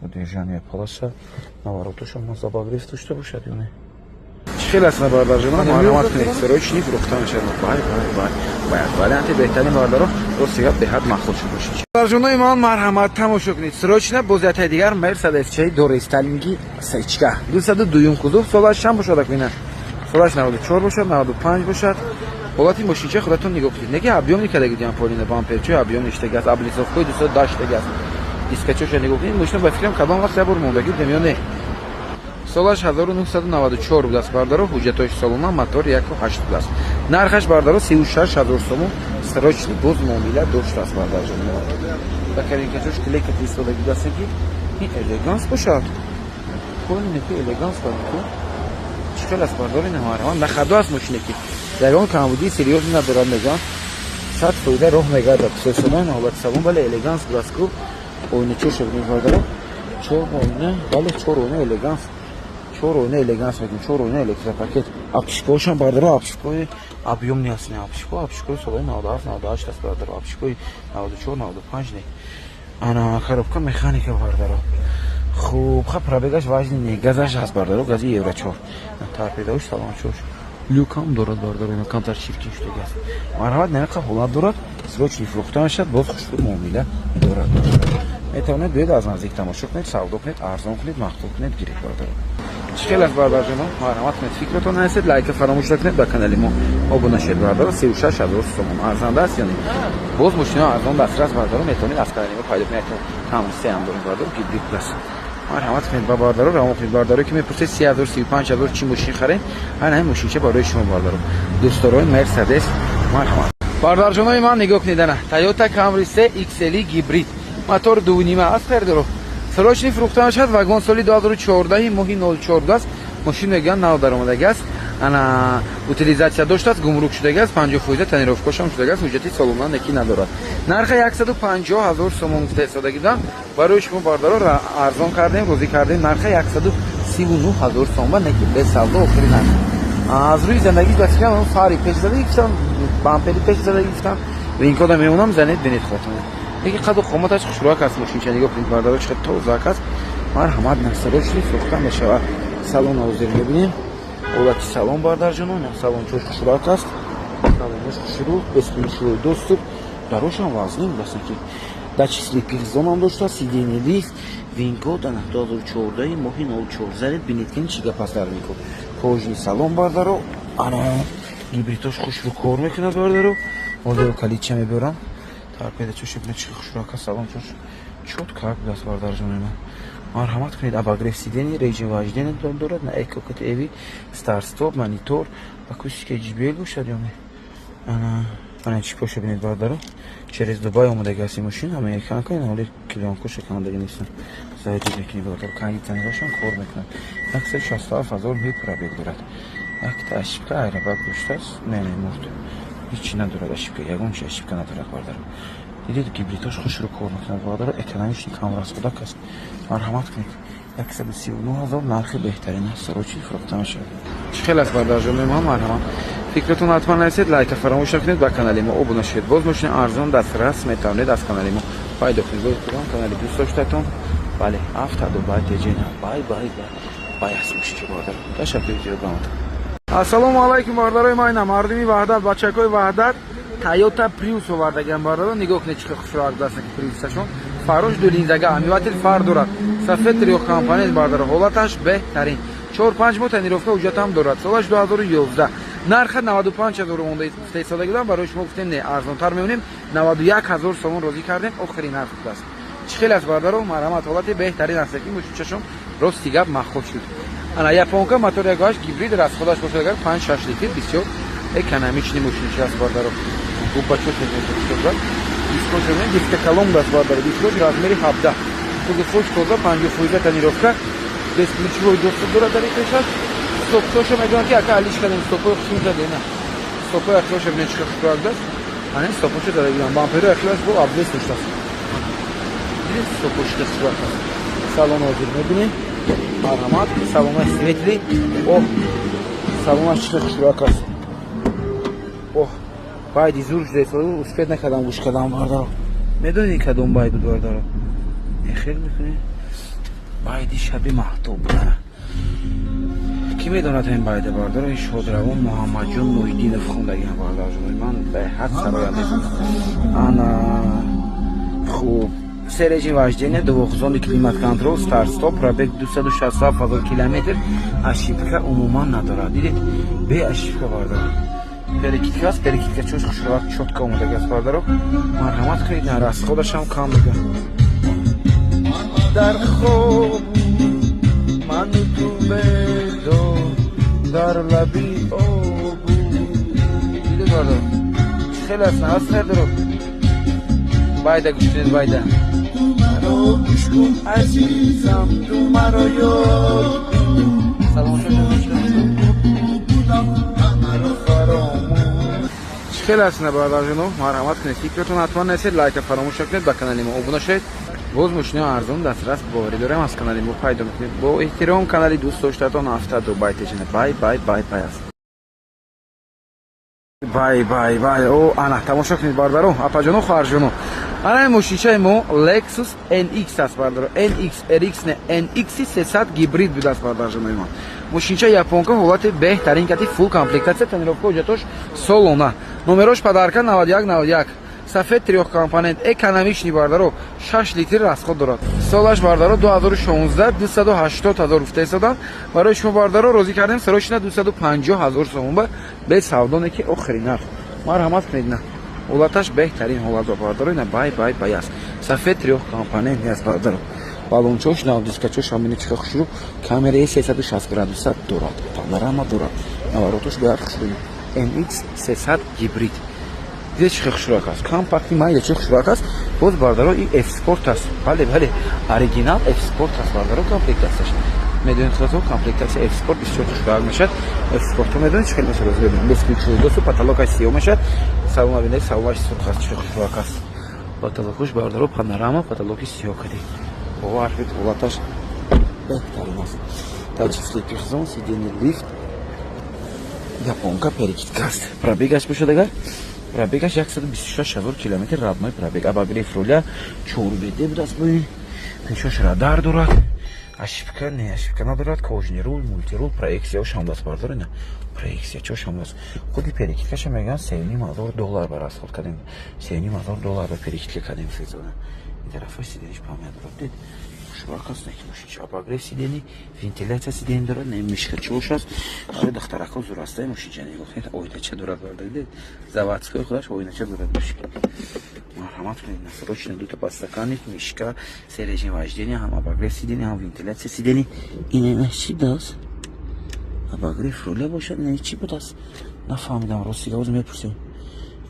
Удержание полоса, наворотошам обогрев дошта бошад ё не? Чӣ хел аст, бардарҷонам, марҳамат кунед, срочно фурӯхта мешавад. Бай, бай, бай, бай, варианти беҳтарин, бардаро, рости гап, беҳад махлуқ шуд мошинча. Бардарҷонои ман, марҳамат, тамошо кунед. Срочно боз ятаи дигар Мерседес чай дорестайлинги сечка. 202 кузов, солаш чанд бошад акмина? Солаш 94 бошад, 95 бошад. Ҳолати мошинча худатон нигоҳ кунед. Неки объёмный кадаги диан полина, бамперчои объёмный штаги аст, облицовкаи 208 штаги аст. Дискачоша нигоҳ кунед. Мошина ба фикрам кадом вақт як бор мондагӣ будем ё не? Солаш 1994 будааст, бардаро, ҳуҷҷатҳои солона, мотор 1.8 будааст. Нархаш, бардаро, 36 ҳазор сомон, срочно боз муомила доштааст, бардарҷон. Ба каринкачош клейка истодагӣ будааст, ки ин элеганс бошад. Полине ки элеганс барку. Чӣ хел аст, бардор, ин марҳамат, нахадо аст мошине, ки ягон камбудии серьёзӣ надорад, мегӯям, 100% роҳ мегардад. Сосомон ҳолати салон, бале, элеганс будааст ку. Оиначоша бинед, бардаро, чор оина, бале, чор оина элеганс, чор оина элеганс мекунем, чор оина электропакет. Обшивкаҳошам, бардаро, обшивкаҳои объёмный ҳастанд. Обшивка, обшивкаҳои солҳои 97, 98 аст, бардаро, обшивкаҳои 94, 95 не. Ана, коробка механика, бардаро. Хуб, ха, пробегаш важный не, газаш ҳаст, бардаро, гази евро 4. Торпедош, салончош люкам дорад, бардаро, ина камтар чиркин шудаги аст. Марҳамат, намеқа ҳолат дорад, срочно фурӯхта мешавад, боз хушрӯ муомила дорад. Метавонед биёед, аз наздик тамошо кунед, савдо кунед, арзон кунед, мақбул кунед, гиред, бародаро. Чӣ хел аст, бародарҷонон, марҳамат кунед, фикратон нарасед, лайка фаромӯш накунед, ба канали мо обуна шавед, бародаро. 36 ҳазор сомон арзанда аст ё не? Боз мошинао арзон дастрас, бародаро, метавонед аз канали мо пайдо кунед. Камри ҳам дорем, бародаро, гибрид плюс. Марҳамат кунед, ба бародаро равон кунед. Бародаро, ки мепурсед, 30 ҳазор, 35 ҳазор чӣ мошин харем, ҳар ҳамин мошинча барои шумо, бародаро. Дӯстдорои Мерседес, марҳамат. Бародарҷонои ман, нигоҳ кунед, ана Toyota Camry 3 XL гибрид, мотор 2.5 аст, харидоро, срочно фурӯхта мешавад. Вагон, соли 2014, моҳи 04 будааст. Мошин, мегӯянд, нав даромадаги аст. Ана, утилизация доштааст, гумрук шудаги аст, 50% тонировкашам шудаги аст, ҳуҷҷати солона неки надорад. Нарха 150 ҳазор сомон гуфта истодаги будам. Барои шумо, бародаро, арзон кардем, розӣ кардем. Нарха 139 ҳазор сомон, неки без савдо, охири нарх. Аз рӯи зиндагӣ ба фикрам, фари пеш задаги гуфтам, бампери пеш задаги гуфтам, винкода мемонам, занед, бинед хотона. Леки қаду қоматаш хушрӯяк аст. Мошинча нигоҳ кунед, бародаро, чӣ қадр тозаак аст. Марҳамат, срочно фурӯхта мешавад. Салон ҳозир мебинем, ҳолати салон, бардарҷонон, салон чош хушрӯяк аст. Салонаш хушрӯ, бесключевой доступ, дарошам вазнин будааст, ки датчик слепых зонам дошта, сиденье лифт, VIN-код. Ана, 2014, моҳи 04. Занед, бинед, ки чӣ гап аст дар VIN-код. Кожаный салон, бардаро. Ана, гибридош хушрӯ кор мекунад, бардаро. Ҳозир калидча мебарам. Торпеда чош бинед, чӣ хушрӯака, салон чош чётко будааст, бардарҷони ман. Марҳамат кунед, обогрев сиденье, режим вождения дорад, на эко эви, старт стоп, монитор, акустика JBL бошад ё не. Ана, ана, чипоша бинед, бардаро. Через Дубай омадаги аст ин мошин, американка, ин ҳоли клеёнкоша кандаги нестан. Заедид мекунӣ, бардаро, кондиционерашам кор мекунад. 167 000 мил пробег дорад. Якта ошибка airbag доштааст. Не, не, мурд. Ҳичи надорад ошибка, ягон чи ошибка надорад, бардаро. Дидед, гибридош хушрӯ кор мекунад, бардаро, экономичный, камрасходак аст. Марҳамат кунед. 139 000 нархи беҳтарин аст, срочно фурӯхта мешавад. Чӣ хел аст, бардарҷони ман, марҳамат. Фикратон ҳатман нависед, лайка фаромӯш накунед, ба канали мо обуна шавед. Боз мошини арзон дастрас метавонед аз канали мо пайдо кунед. Боз кудом канали дӯст доштатон. Бале, Авто Дубай теҷена. Бай, бай, бай. Бай аст мошини, бардар. Ташаккури зиёд ба ман. Ассалому алайкум, бародарои ман, ина мардуми Ваҳдат, бачакҳои Ваҳдат Toyota Prius овардагиам, бародаро. Нигоҳ кунед, чӣ хушрӯак даст, ки Prius-ашон. Фарош ду линзага, омыватель фар дорад. Сафед, трёхкомпонент, бародаро, ҳолаташ беҳтарин. 4-5 моҳ тонировка, ҳуҷҷатам дорад. Солаш 2011. Нарха 95 ҳазор монда истеҳсода будам, барои шумо гуфтем, не, арзонтар меонем. 91 ҳазор сомон розӣ кардем, охири нарх будааст. Чӣ хел аст, бародаро, марҳамат, ҳолати беҳтарин аст, ки мошинчашон рости гап махол шуд. Ана, японка, мотор ягоаш гибрид, расходаш бошад агар 5-6 литр, бисёр экономичный мошинча аст, бародаро. Губачош дискош, диска калон аст, бародаро, дискош размери 17, кузовош тоза, 50 фоиза тонировка, бесключевой доступ дорад дар пешаш. Стопчоша мегӯянд, ки ака, алиш кардем, стопои хушум задена. Стопои ахироша бинед, чӣ хушрӯак даст. Ана, стопоша задагиам, бамперои ахирош бо обвес доштааст. Дидед, стопош хушрӯак аст. Салон ҳозир мебинем. Марҳамат, салонаш светлый. Оҳ, салонаш чӣ хушрӯак аст. Оҳ, байди зур шуда, успеть накардам гӯш кардам, бардаро. Медонед, кадом бай буд, бардаро? Хел мекунӣ? Байди шаби маҳтоб буд. Кӣ медонад ин байда, бардаро? Ин шодравон Муҳаммадҷон Муҳиддинов хондагиам, бардарҷони ман, беҳад сароянда. Ана, хуб, се режим вождения, двухзонный климат-контроль, старт-стоп, пробег 267 ҳазор километр, ошибка умуман надорад. Дидед, бе ошибка, бардаро. Перекидка аст, перекидка чош хушрӯак, чётко омадаги аст, бардаро. Марҳамат кунед, на расходашам кам мега. Дар хоб ману ту бедор дар лаби обу. Дидед, бардаро, хеле аст, аст, хеле. Байда гӯш кунед, байда. Маро гӯш кун, азизам, ту маро ёд кун. Салом. Фаромӯш. Чӣ хеле аст, на, бародарҷоно, марҳамат кунед, фикратон ҳатман нависед, лайка фаромӯш накунед, ба канали мо обуна шавед. Боз мошинаи арзон дастрас, боварӣ дорем, аз канали мо пайдо мекунед. Бо эҳтиром, канали дӯст доштатон Авто Дубай теҷина. Бай, бай, бай, бай аст. Бай, бай, бай. О, ана, тамошо кунед, бародаро, апаҷоно, хоҳарҷоно. Ана, ин мошинчаи мо Lexus NX аст, бародаро. NX, RX не, NX 300 гибрид будааст, бародарҷонои ман. Мошинча японка, ҳолати беҳтарин кати, фулл комплектация, тонировка, ҳуҷҷатош солона. Номерош подарка 91 91. Сафед, трёхкомпонент, экономичный, бардаро, 6 литр расход дорад. Солаш, бардаро, 2016, 280 ҳазор гуфта истоданд. Барои шумо, бардаро, розӣ кардем срочно 250 ҳазор сомон ба бе савдоне, ки охири нарх. Марҳамат кунед, на. Ҳолаташ беҳтарин ҳолат ба, бардаро, ина бай, бай, бай аст. Сафед, трёхкомпонент аст, бардаро. Балончош нав, дискачош ҳамини чиқа хушрӯ, камераи 360 градуса дорад, панорама дорад. Наворотош бояд хушрӯ. NX 300 гибрид. Дида, чӣ хушрӯак аст, компактный, майда, чӣ хушрӯак аст. Боз, бардаро, и F Sport аст. Бале, бале, оригинал F Sport аст, бардаро, комплектацияш. Медонед худатон, комплектация F Sport бисёр хушрӯак мешавад. F Sport медонед, чӣ хел мешавад? Бесключевой доступ, потолокаш сиёҳ мешавад. Салона бинед, салонаш сурх аст, чӣ хушрӯак аст. Потолокуш, бардаро, панорама, потолоки сиёҳ кади. Бовар кунед, ҳолаташ беҳтарин аст. Датчик слепых зон, сиденье лифт, японка, перекидка аст. Пробегаш бошад агар, пробегаш 126 ҳазор километр, родной пробег. Обогрев руля, чорбеде будааст, бо ин пешош радар дорад. Ошибка не, ошибка надорад. Кожаный руль, мультируль, проекцияшам даст, бардор, ина проекция чошам даст. Худи перекидкаша мегӯянд 3,5 ҳазор доллар ба расход кардем, 3,5 ҳазор доллар ба перекидка кардем. Фезона ин тарафа сидениш память дорад, дид, хушрак аст. Неки мошинча обогрев сидений, вентиляция сидений дорад, не мышка чош аст. Барои духтарако зур аста мошинча. Нигоҳ кунед, оинача дорад, бардор, заводской худаш оинача дорад мошин. Марҳамат кунед, срочно. Дута подстаканник, мышка, се режим вождения, ҳам обогрев сидений, ҳам вентиляция сидений. Ин чӣ будааст? Обогрев руля бошад. Ин чӣ будааст, нафаҳмидам, рости гап, мепурсем.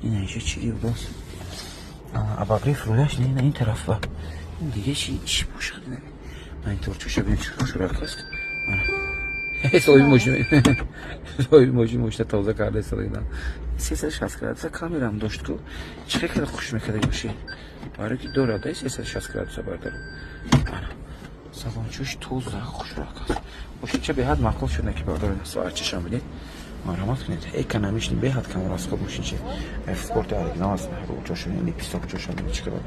Ин инҷо чӣ будааст? Обогрев руляш не, ин тарафа. Ин дига чӣ бошад? Ман ин торчоша бинем, чӣ хушрак аст. Соҳиби мошин мошина тоза карда истода. 360 градуса камерам дошт ку, чӣ хеле хуш мекарда боши, барои ки дорад 360 градуса, бардар. Салончош тоза, хушрак аст. Мошинча беҳад маъқул шуд, ки бардар, соатчашам бинед. Марҳамат кунед, экономичный, беҳад кам расход мошинча. Спорти оригинал аст. Рӯчошо, лепестокчошам чӣ кардам,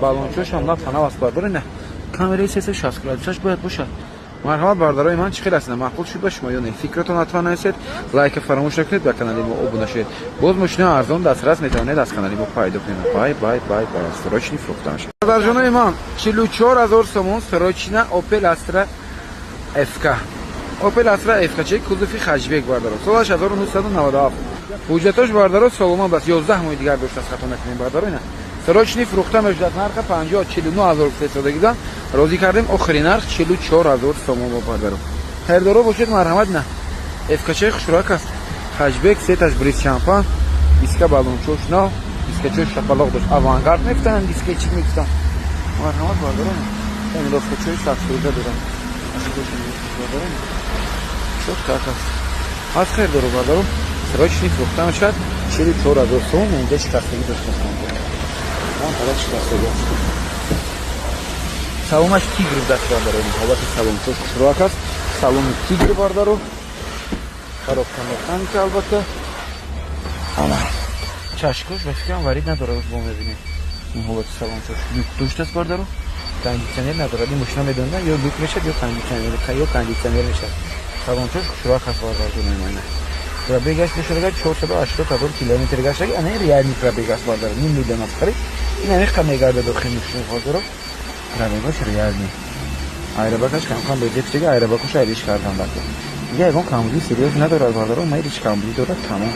балончошам на танав аст, бардар. Ина камераи 360 градусаш бояд бошад. Марҳамат, бародарои ман, чӣ хел аст? Маъқул шуд ба шумо ё не? Фикратон ҳатман нависед, лайка фаромӯш накунед, ба канали мо обуна шавед. Боз мошинаи арзон дастрас метавонед аз канали мо пайдо кунед. Бай, бай, бай, бай. Срочный фурӯхта мешавад, бародарҷонои ман. 44 000 сомон, срочно. Опел Астра ФК, Опел Астра ФК че, кузови хэтчбек, бардаро, солаш 1997, ҳуҷҷатош, бардаро, соломон аст, 11 моҳи дигар доштааст, хато накунем, бардаро. Ина срочный фурӯхта мешудад. Нарха 50, 49 000 содагидан розӣ кардем. Охири нарх 44 000 сомон бо, бардаро. Харидоро бошед, марҳамат. На ФКчаи хушрак аст, хэтчбек, цветаш бриз шампан, диска балончош нав, дискачош шапалоқ дошт, авангард мефтанд, диска чӣ мефтанд. Марҳамат, бардарон, тонировкачои 100% дорам. Чётко аст, аз харидоро, бардаро, срочный фурӯхта мешавад, 44 000 сомон. Инҷа шикастагӣ доштааст, он тараф шикастагӣ аст. Салонаш тигр даст, бардаро, ҳолати салончош хушрӯак аст. Салони тигр, бардаро, коробка механика, албатта. Ана чашкош ба фикрам варид надорад, бо мебинем. Ин ҳолати салончош, люк доштааст, бардаро, кондитсионер надорад. Ин мошина медонда, ё люк мешавад, ё кондитсионер, ё кондитсионер мешавад. Салончош хушрӯак аст, бардарҷонои. Пробегаш бошад 480 000 километр гаштаги. Ана реальный пробег аст, бардаро, ним миллион аст харид. Ин амиқа мегардад охи мошин, бардаро. Пробегаш реальный. Айрабакаш камкам бедепсига, айрабакош айриш кардан бака. Дига ягон камбуди серьёз надорад, бардаро, майриш камбуди дорад, тамом.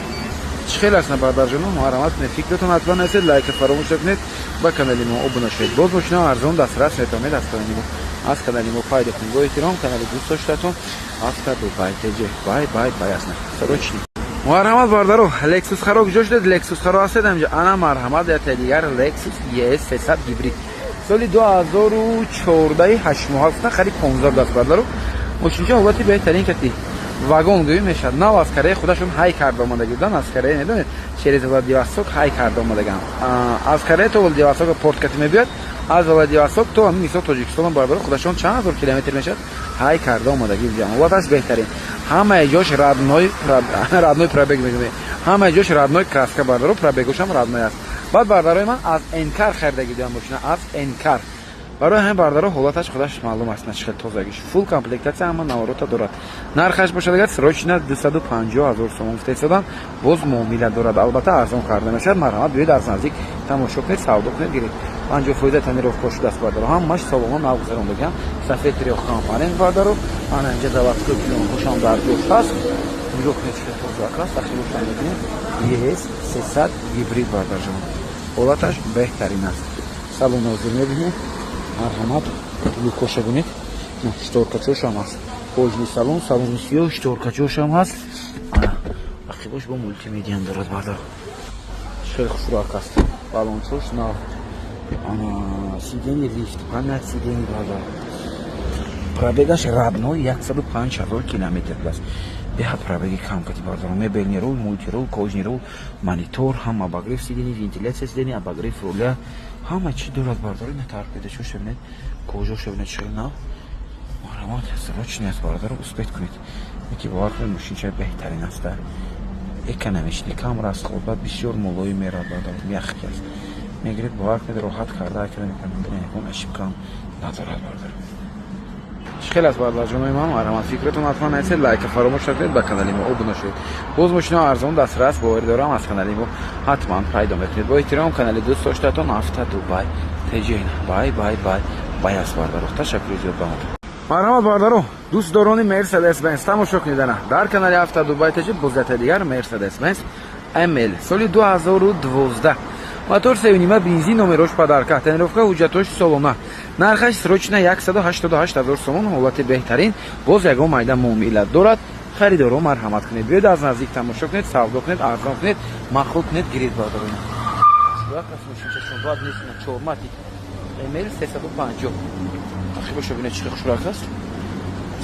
Чӣ хел аст, на, бардарҷоно? Марҳамат кунед, фикратон ҳатман нависед, лайка фаромӯш накунед, ба канали мо обуна шавед. Боз мошина арзон дастрас метавонед аз канали мо пайдо кунед. Бо эҳтиром, канали дӯст доштатон Авто Дубай ТЖ. Бай, бай, бай аст, срочный. Марҳамат, бардаро, Лексус харо куҷо шудед? Лексус харо ҳастед ҳамҷа? Ана, марҳамат, яте дигар Лексус ES 300 гибрид, соли 2014, 8 моҳ ҳаста, харид 15 даст, бардаро. Мошинча ҳолати беҳтарин кати, вагон гӯӣ мешавад. Нав аз Корея худашон ҳай карда омадаги буданд. Аз Корея, медонед, через Владивосток ҳай карда омадаган. Аз Корея то Владивосток порт кати мебиёд, аз Владивосток то ҳамин мисол Тоҷикистон, барбаро, худашон чанд ҳазор километр мешавад, ҳай карда омадаги буданд. Ҳолаташ беҳтарин, ҳамаи ҷош родной, родной пробег мегӯем, ҳамаи ҷош родной краска, бардаро, пробегошам родной аст. Баъд, бардарои ман, аз Энкар харидаги будам мошина, аз Энкар. Барои ҳамин, бардаро, ҳолаташ худаш маълум аст, на чӣ хел тозагиш. Фулл комплектация, ҳама наворота дорад. Нархаш бошад агар срочно 250 000 сомон гуфта истодан, боз муомила дорад, албатта, арзон карда мешавад. Марҳамат, биёед, аз наздик тамошо кунед, савдо кунед, гиред. 50% тонировка шудааст, бардаро, ҳамаш салона нав гузарондагиам, сафед трёхкомпонент, бардаро. Ана инҷа заводской плёнкошам дар ҷош ҳаст. Нигоҳ кунед, чӣ хел тозак аст. Ахирушам мебинед, ES 300 гибрид, бардарҷон, ҳолаташ беҳтарин аст. Салон ҳозир мебинед. Марҳамат, люкоша бинед, шторкачошам ҳаст, кожаный салон, салони сиёҳ, шторкачошам ҳаст. Ақибош бо мултимедиам дорад, бардар, хеле хушрӯак аст. Балончош нав, сидени лифт, память сидени, бардар. Пробегаш родной 105 000 километр аст, беҳад пробеги кам кати, бардар. Мебельный руль, мультируль, кожаный руль, монитор, ҳам обогрев сидени, вентиляция сидени, обогрев руля, ҳама чӣ дорад, бардар. Ина торпедашо шабинед, кожо шабинед, чӣ нав. Марҳамат, срочный аст, бародаро, успеть кунед. Яки бовар кунед, мошинча беҳтарин аст, экономичный, кам расход, баъд бисёр мулоим мерад, бардар, мягкий аст. Мегиред, бовар кунед, роҳат карда айкара мекунад, ягон ошибкаам надорад, бардар. Чӣ хел аст, бародарҷонои ман? Марҳамат, фикратон ҳатман нависед, лайка фаромӯш накунед, ба канали мо обуна шавед. Боз мошинао арзон дастрас, боварӣ дорам, аз канали мо ҳатман пайдо мекунед. Бо эҳтиром, канали дӯст доштатон Авто Дубай Теҷен. Бай, бай, бай, бай аст, бардаро. Ташаккури зиёд ба марҳамат, бардаро. Дӯстдорони Мерседес Бенз, тамошо кунед, ана дар канали Авто Дубай Теҷи бозгата дигар Мерседес Бенз ML соли 2012, мотор 3,5 бензин, номерош подарка, тонировка, ҳуҷҷатош солона, нархаш срочно 188 ҳазор сомон. Ҳолати беҳтарин, боз ягон майда муомила дорад. Харидоро, марҳамат кунед, биёед, аз наздик тамошо кунед, савдо кунед, арзон кунед, маъқул кунед, гиред, бародарон. Чорматик ML 350 ахи боша. Бинед, чӣ хушрак аст.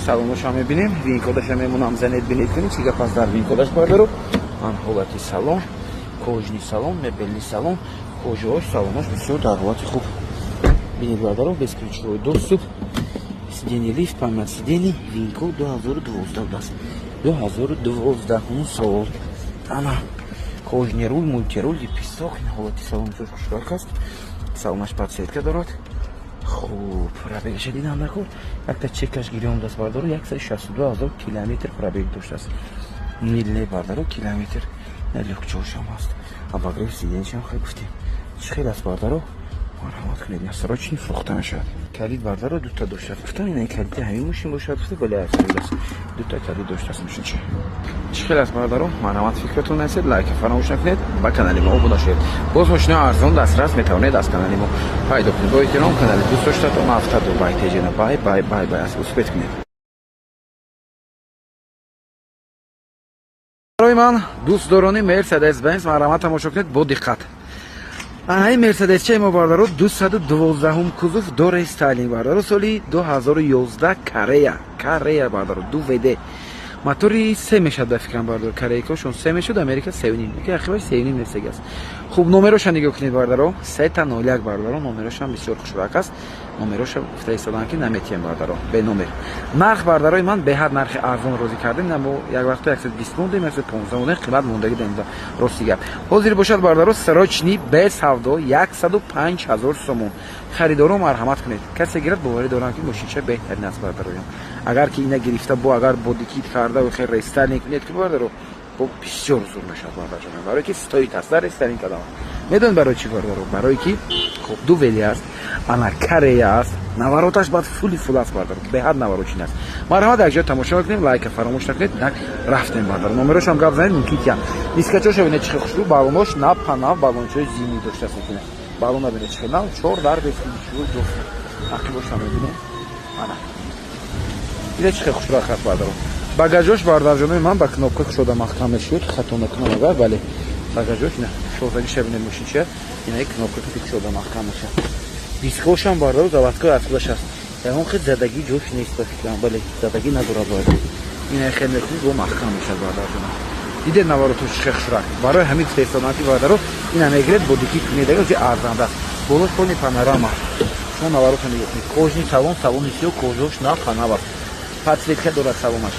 Салоноша мебинем, винкодаша мемонам, занед, бинед кунед, чӣ гап аст дар винкодаш, бародаро. Ан ҳолати салон, кожаный салон, мебельный салон, кожаош, салонош бисёр дар ҳолати хуб. Бинед, бародаро, бесключевой доступ, сиденье лифт, память сидений, винкод, 2012 будааст, 2012 сол. Ана кожаный руль, мультируль, лепесток. Ҳолати салон бисёр хушрак аст. Салонаш подсветка дорад. Хуб, пробегаша дидам накун, якта чекаш гирём даст, бародаро, 162 ҳазор километр пробег доштааст. Миле, бардаро, километр. Люкчошам ҳаст, обогрев сиденьяшам. Хел гуфтем, чӣ хел аст, бардаро? Марҳамат кунед, срочно фурӯхта мешавад. Калид, бардаро, дута доштааст. Гуфтам, ина калиди ҳамин мошин бошад, гуфта, вале аст, дута калид доштааст мошинча. Чӣ хел аст, бардаро? Марҳамат, фикратон нависед, лайка фаромӯш накунед, ба канали мо обуна шавед. Боз мошинаи арзон дастрас метавонед аз канали мо пайдо кунед. Бо эҳтиром, канали дӯст доштатон Авто Дубай Теҷена. Бай, бай, бай, бай аст. Успеть кунед. Барои ман дӯстдорони Мерседес Бенз, марҳамат, тамошо кунед бо диққат. Анаи Мерседесчаи мо, бардаро, 212-ум кузов, дорестайлинг, бардаро, соли 2011, Корея, Корея, бардаро, 2 WD, мотори се мешавад ба фикрам, бардаро. Корейкошон се мешуд, Америка 3,5, ки ахибаш 3,5 нестеги аст. Хуб, номероша нигоҳ кунед, бардаро, 3 01, бардаро. Номерошам бисёр хушрак аст. Номероша гуфта истодам, ки наметиҳем, бардаро, бе номер. Нарх, бардарои ман, беҳад нархи арзон розӣ кардем. На, мо як вақто 120 мондем, 115 мондем, қимат мондагӣ дем, рости гап. Ҳозир бошад, бардаро, срочный, бе савдо, 105 ҳазор сомон. Харидоро, марҳамат кунед, касе гирад, боварӣ дорам, ки мошинча беҳтарин аст, бардароям. Агар ки ина гирифта, бо агар бодикит карда хел рестайлинг кунед, ки, бардаро, бо бисёр зур мешавад, бардарҷон, барое ки стоит аст дар рестайлинг кардам. Медонед барои чӣ, бардаро? Барое ки хуб, 2 WD аст, ана Корея аст, навороташ баъд фули фул аст, бардаро, беҳад наворочин аст. Марҳамат, якҷоя тамошо мекунем, лайка фаромӯш накунед. Так, рафтем, бардаро. Номерошам гап занед, мумкин кия дискачоша бинед, чӣ хел хушрӯ, балонош на панав, балончои зимний доштааст. Мекунед, балона бинед, чӣ хел нав, чор дар, бесключевой доступ. Ақибоша мебинед, ана ида чӣ хел хушрӯ аст, бардаро. Багажош, бардарҷонои ман, ба кнопка кушода маҳкам мешуд, хато накунам агар, бале. Багажош ина шозагиша бинед, мошинча ина кнопка ки кушода маҳкам мешавад. Дискошам, бардаро, заводской аз худаш аст, ягон хел задагӣ ҷош нест ба фикрам, бале, задагӣ надорад, бардар. Ина хел мекунед, бо маҳкам мешавад, бардарҷона. Дидед, наворотош чӣ хел хушрак. Барои ҳамин гуфта истодам, ки, бардаро, ина мегиред, бодикит кунед, ага ҷи арзанда аст. Болош полный панорама. Шумо наворото нигоҳ кунед, кожаный салон, салони сиё, кожош нав панав аст, подсветка дорад салонаш,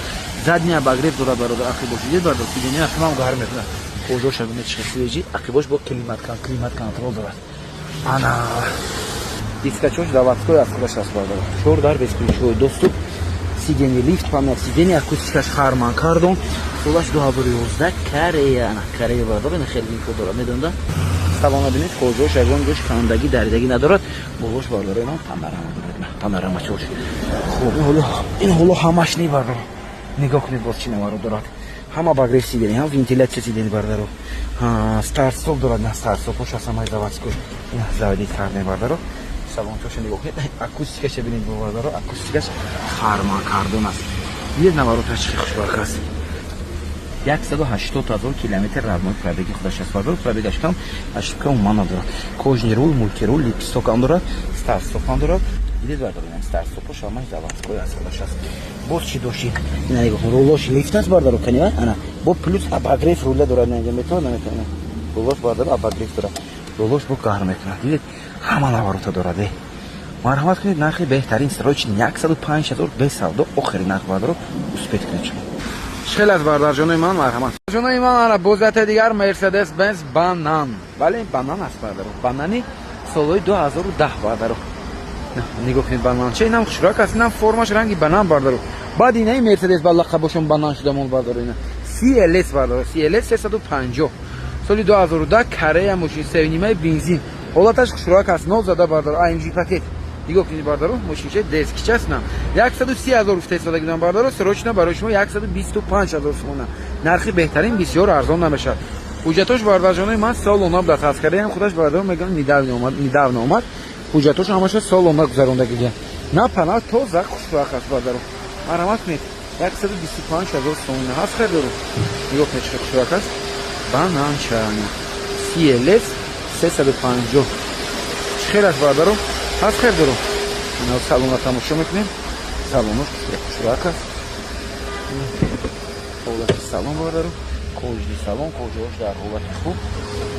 задний обогрев дорад, бародар. Ақибош дидед, бародар, сиденья ақибам гарм мекунад, кожоша бинед, чӣ свежий. Ақибош бо климат контроль дорад. Ана дискачош заводской аз худаш аст, бародар, чор дар, бесключевой доступ, сиденье лифт, память сиденье, акустикаш Харман Кардон, солаш 2011, Корея, ана Корея, бародар. Ина хеле винко дорад, медонда. Салона бинед, кожош ягон ҷош кандагӣ, даридагӣ надорад. Болош, бародари ман, панорама дорад, панорама чош. Хуб, ин ҳоло ҳамаш не, бародаро. Нигоҳ кунед, боз чӣ наваро дорад: ҳама обогрев сиденье, ҳам вентиляция сиденье, бародаро, старт-стоп дорад. На, старт-стопош аст, ҳамаи заводской. Ина заводить кардем, бародаро. Салончоша нигоҳ кунед, акустикаша бинед, бародаро, акустикаш Харман Кардон аст. Дидед, навороташ чӣ хушбахт аст. 180 ҳазор километр родной пробеги худаш аст, бародаро. Пробегаш кам, ошибка умуман надорад. Кожаный руль, мультируль, лепесток ам дорад, старт-стоп ам дорад. Дидед, бародаро, старт-стопош ҳамаш заводской аз худаш аст. Боз чӣ дошти? Ина нигоҳ кун, рулош лифт аст, бародаро, канива. Ана бо плюс обогрев руля дорад. Инҷа метавонад, наметавонад? Рулош, бародаро, обогрев дорад, рулош бо гарм мекунад. Дидед, ҳама наворота дорад. Марҳамат кунед, нархи беҳтарин, срочный, 105 ҳазор, без савдо, охири нарх, бародаро, успеть кунед шумо. Хеле аз бардарҷонои ман, марҳамат, ҷонои ман, ана бозияти дигар Мерседес Бенз банан, бале, банан аст, бардаро, банани солҳои 2010, бардаро. Нигоҳ кунед, бананча, инам хушрак аст, инам формаш ранги банан, бардаро. Баъд инаи Мерседес ба лақабошон банан шудамон, бардаро. Ина CLS, бардаро, CLS 350, соли 2010, Корея, мошин севнимаи, бензин, ҳолаташ хушрак аст, нов зада, бардаро. AMG пакет, нигоҳ кунед, бардаро, мошинча дескича аст. На 130 ҳазор гуфта истода будам, бардаро, срочно барои шумо 125 ҳазор сомона, нархи беҳтарин, бисёр арзон намешавад. Ҳуҷҷатош, бардарҷонои ман, солона буда, таскараям худаш, бардаро, мегӯям, недавно омад, ҳуҷҷатош ҳамаша солона гузарондагига, на пана, тоза, хушрак аст, бардаро. Марҳамат кунед, 125 ҳазор сомона ҳаст харидору. Нигоҳ кунед, чӣ хушрак аст, бананча, CLS 350, чӣ хел аст, бардаро, ҳаст харидору. Салона тамошо мекунем, салонош хушрак аст, ҳолати салон, бардаро, кожаный салон, кожаош дар ҳолати хуб,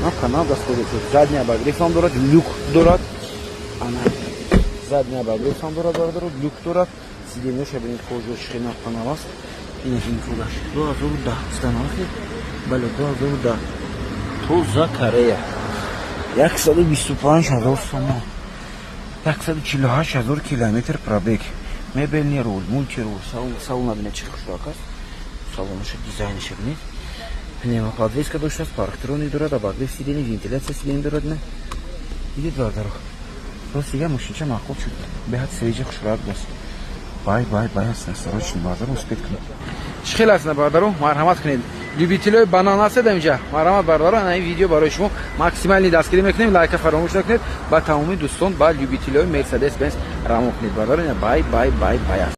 на пана дастгоҳ, задний обогрев ҳам дорад, люк дорад. Ана задний обогрев ҳам дорад, бардаро, люк дорад. Сиденьяша бинед, кожаош хеле панав аст. Ин худаш 2010 установки, бале, 2010, тоза, Корея, 125 ҳазор сомон, 148 ҳазор километр пробег, мебельный руль, мультируль. Салона бинед, чӣ хушрак аст, салонаша, дизайниша бинед. Пневмоподвеска доштааст, парктроник дорад, обогрев сидений, вентиляция сидений дорад. Не дидед, бардаро, рост дига мошинча маъқул шуд, беҳад свежий, хушрак аст. Бай, бай, бай аст, срочно, бардаро, успеть кунед. Чӣ хел аст, на, бардаро? Марҳамат кунед, любителои банан ҳастед инҷа, марҳамат, бардаро, ана ин видео барои шумо максимальный дастгирӣ мекунем. Лайка фаромӯш накунед, ба тамоми дӯстон, ба любителои Мерседес Бенз равон кунед, бардаро. Бай, бай, бай, бай аст.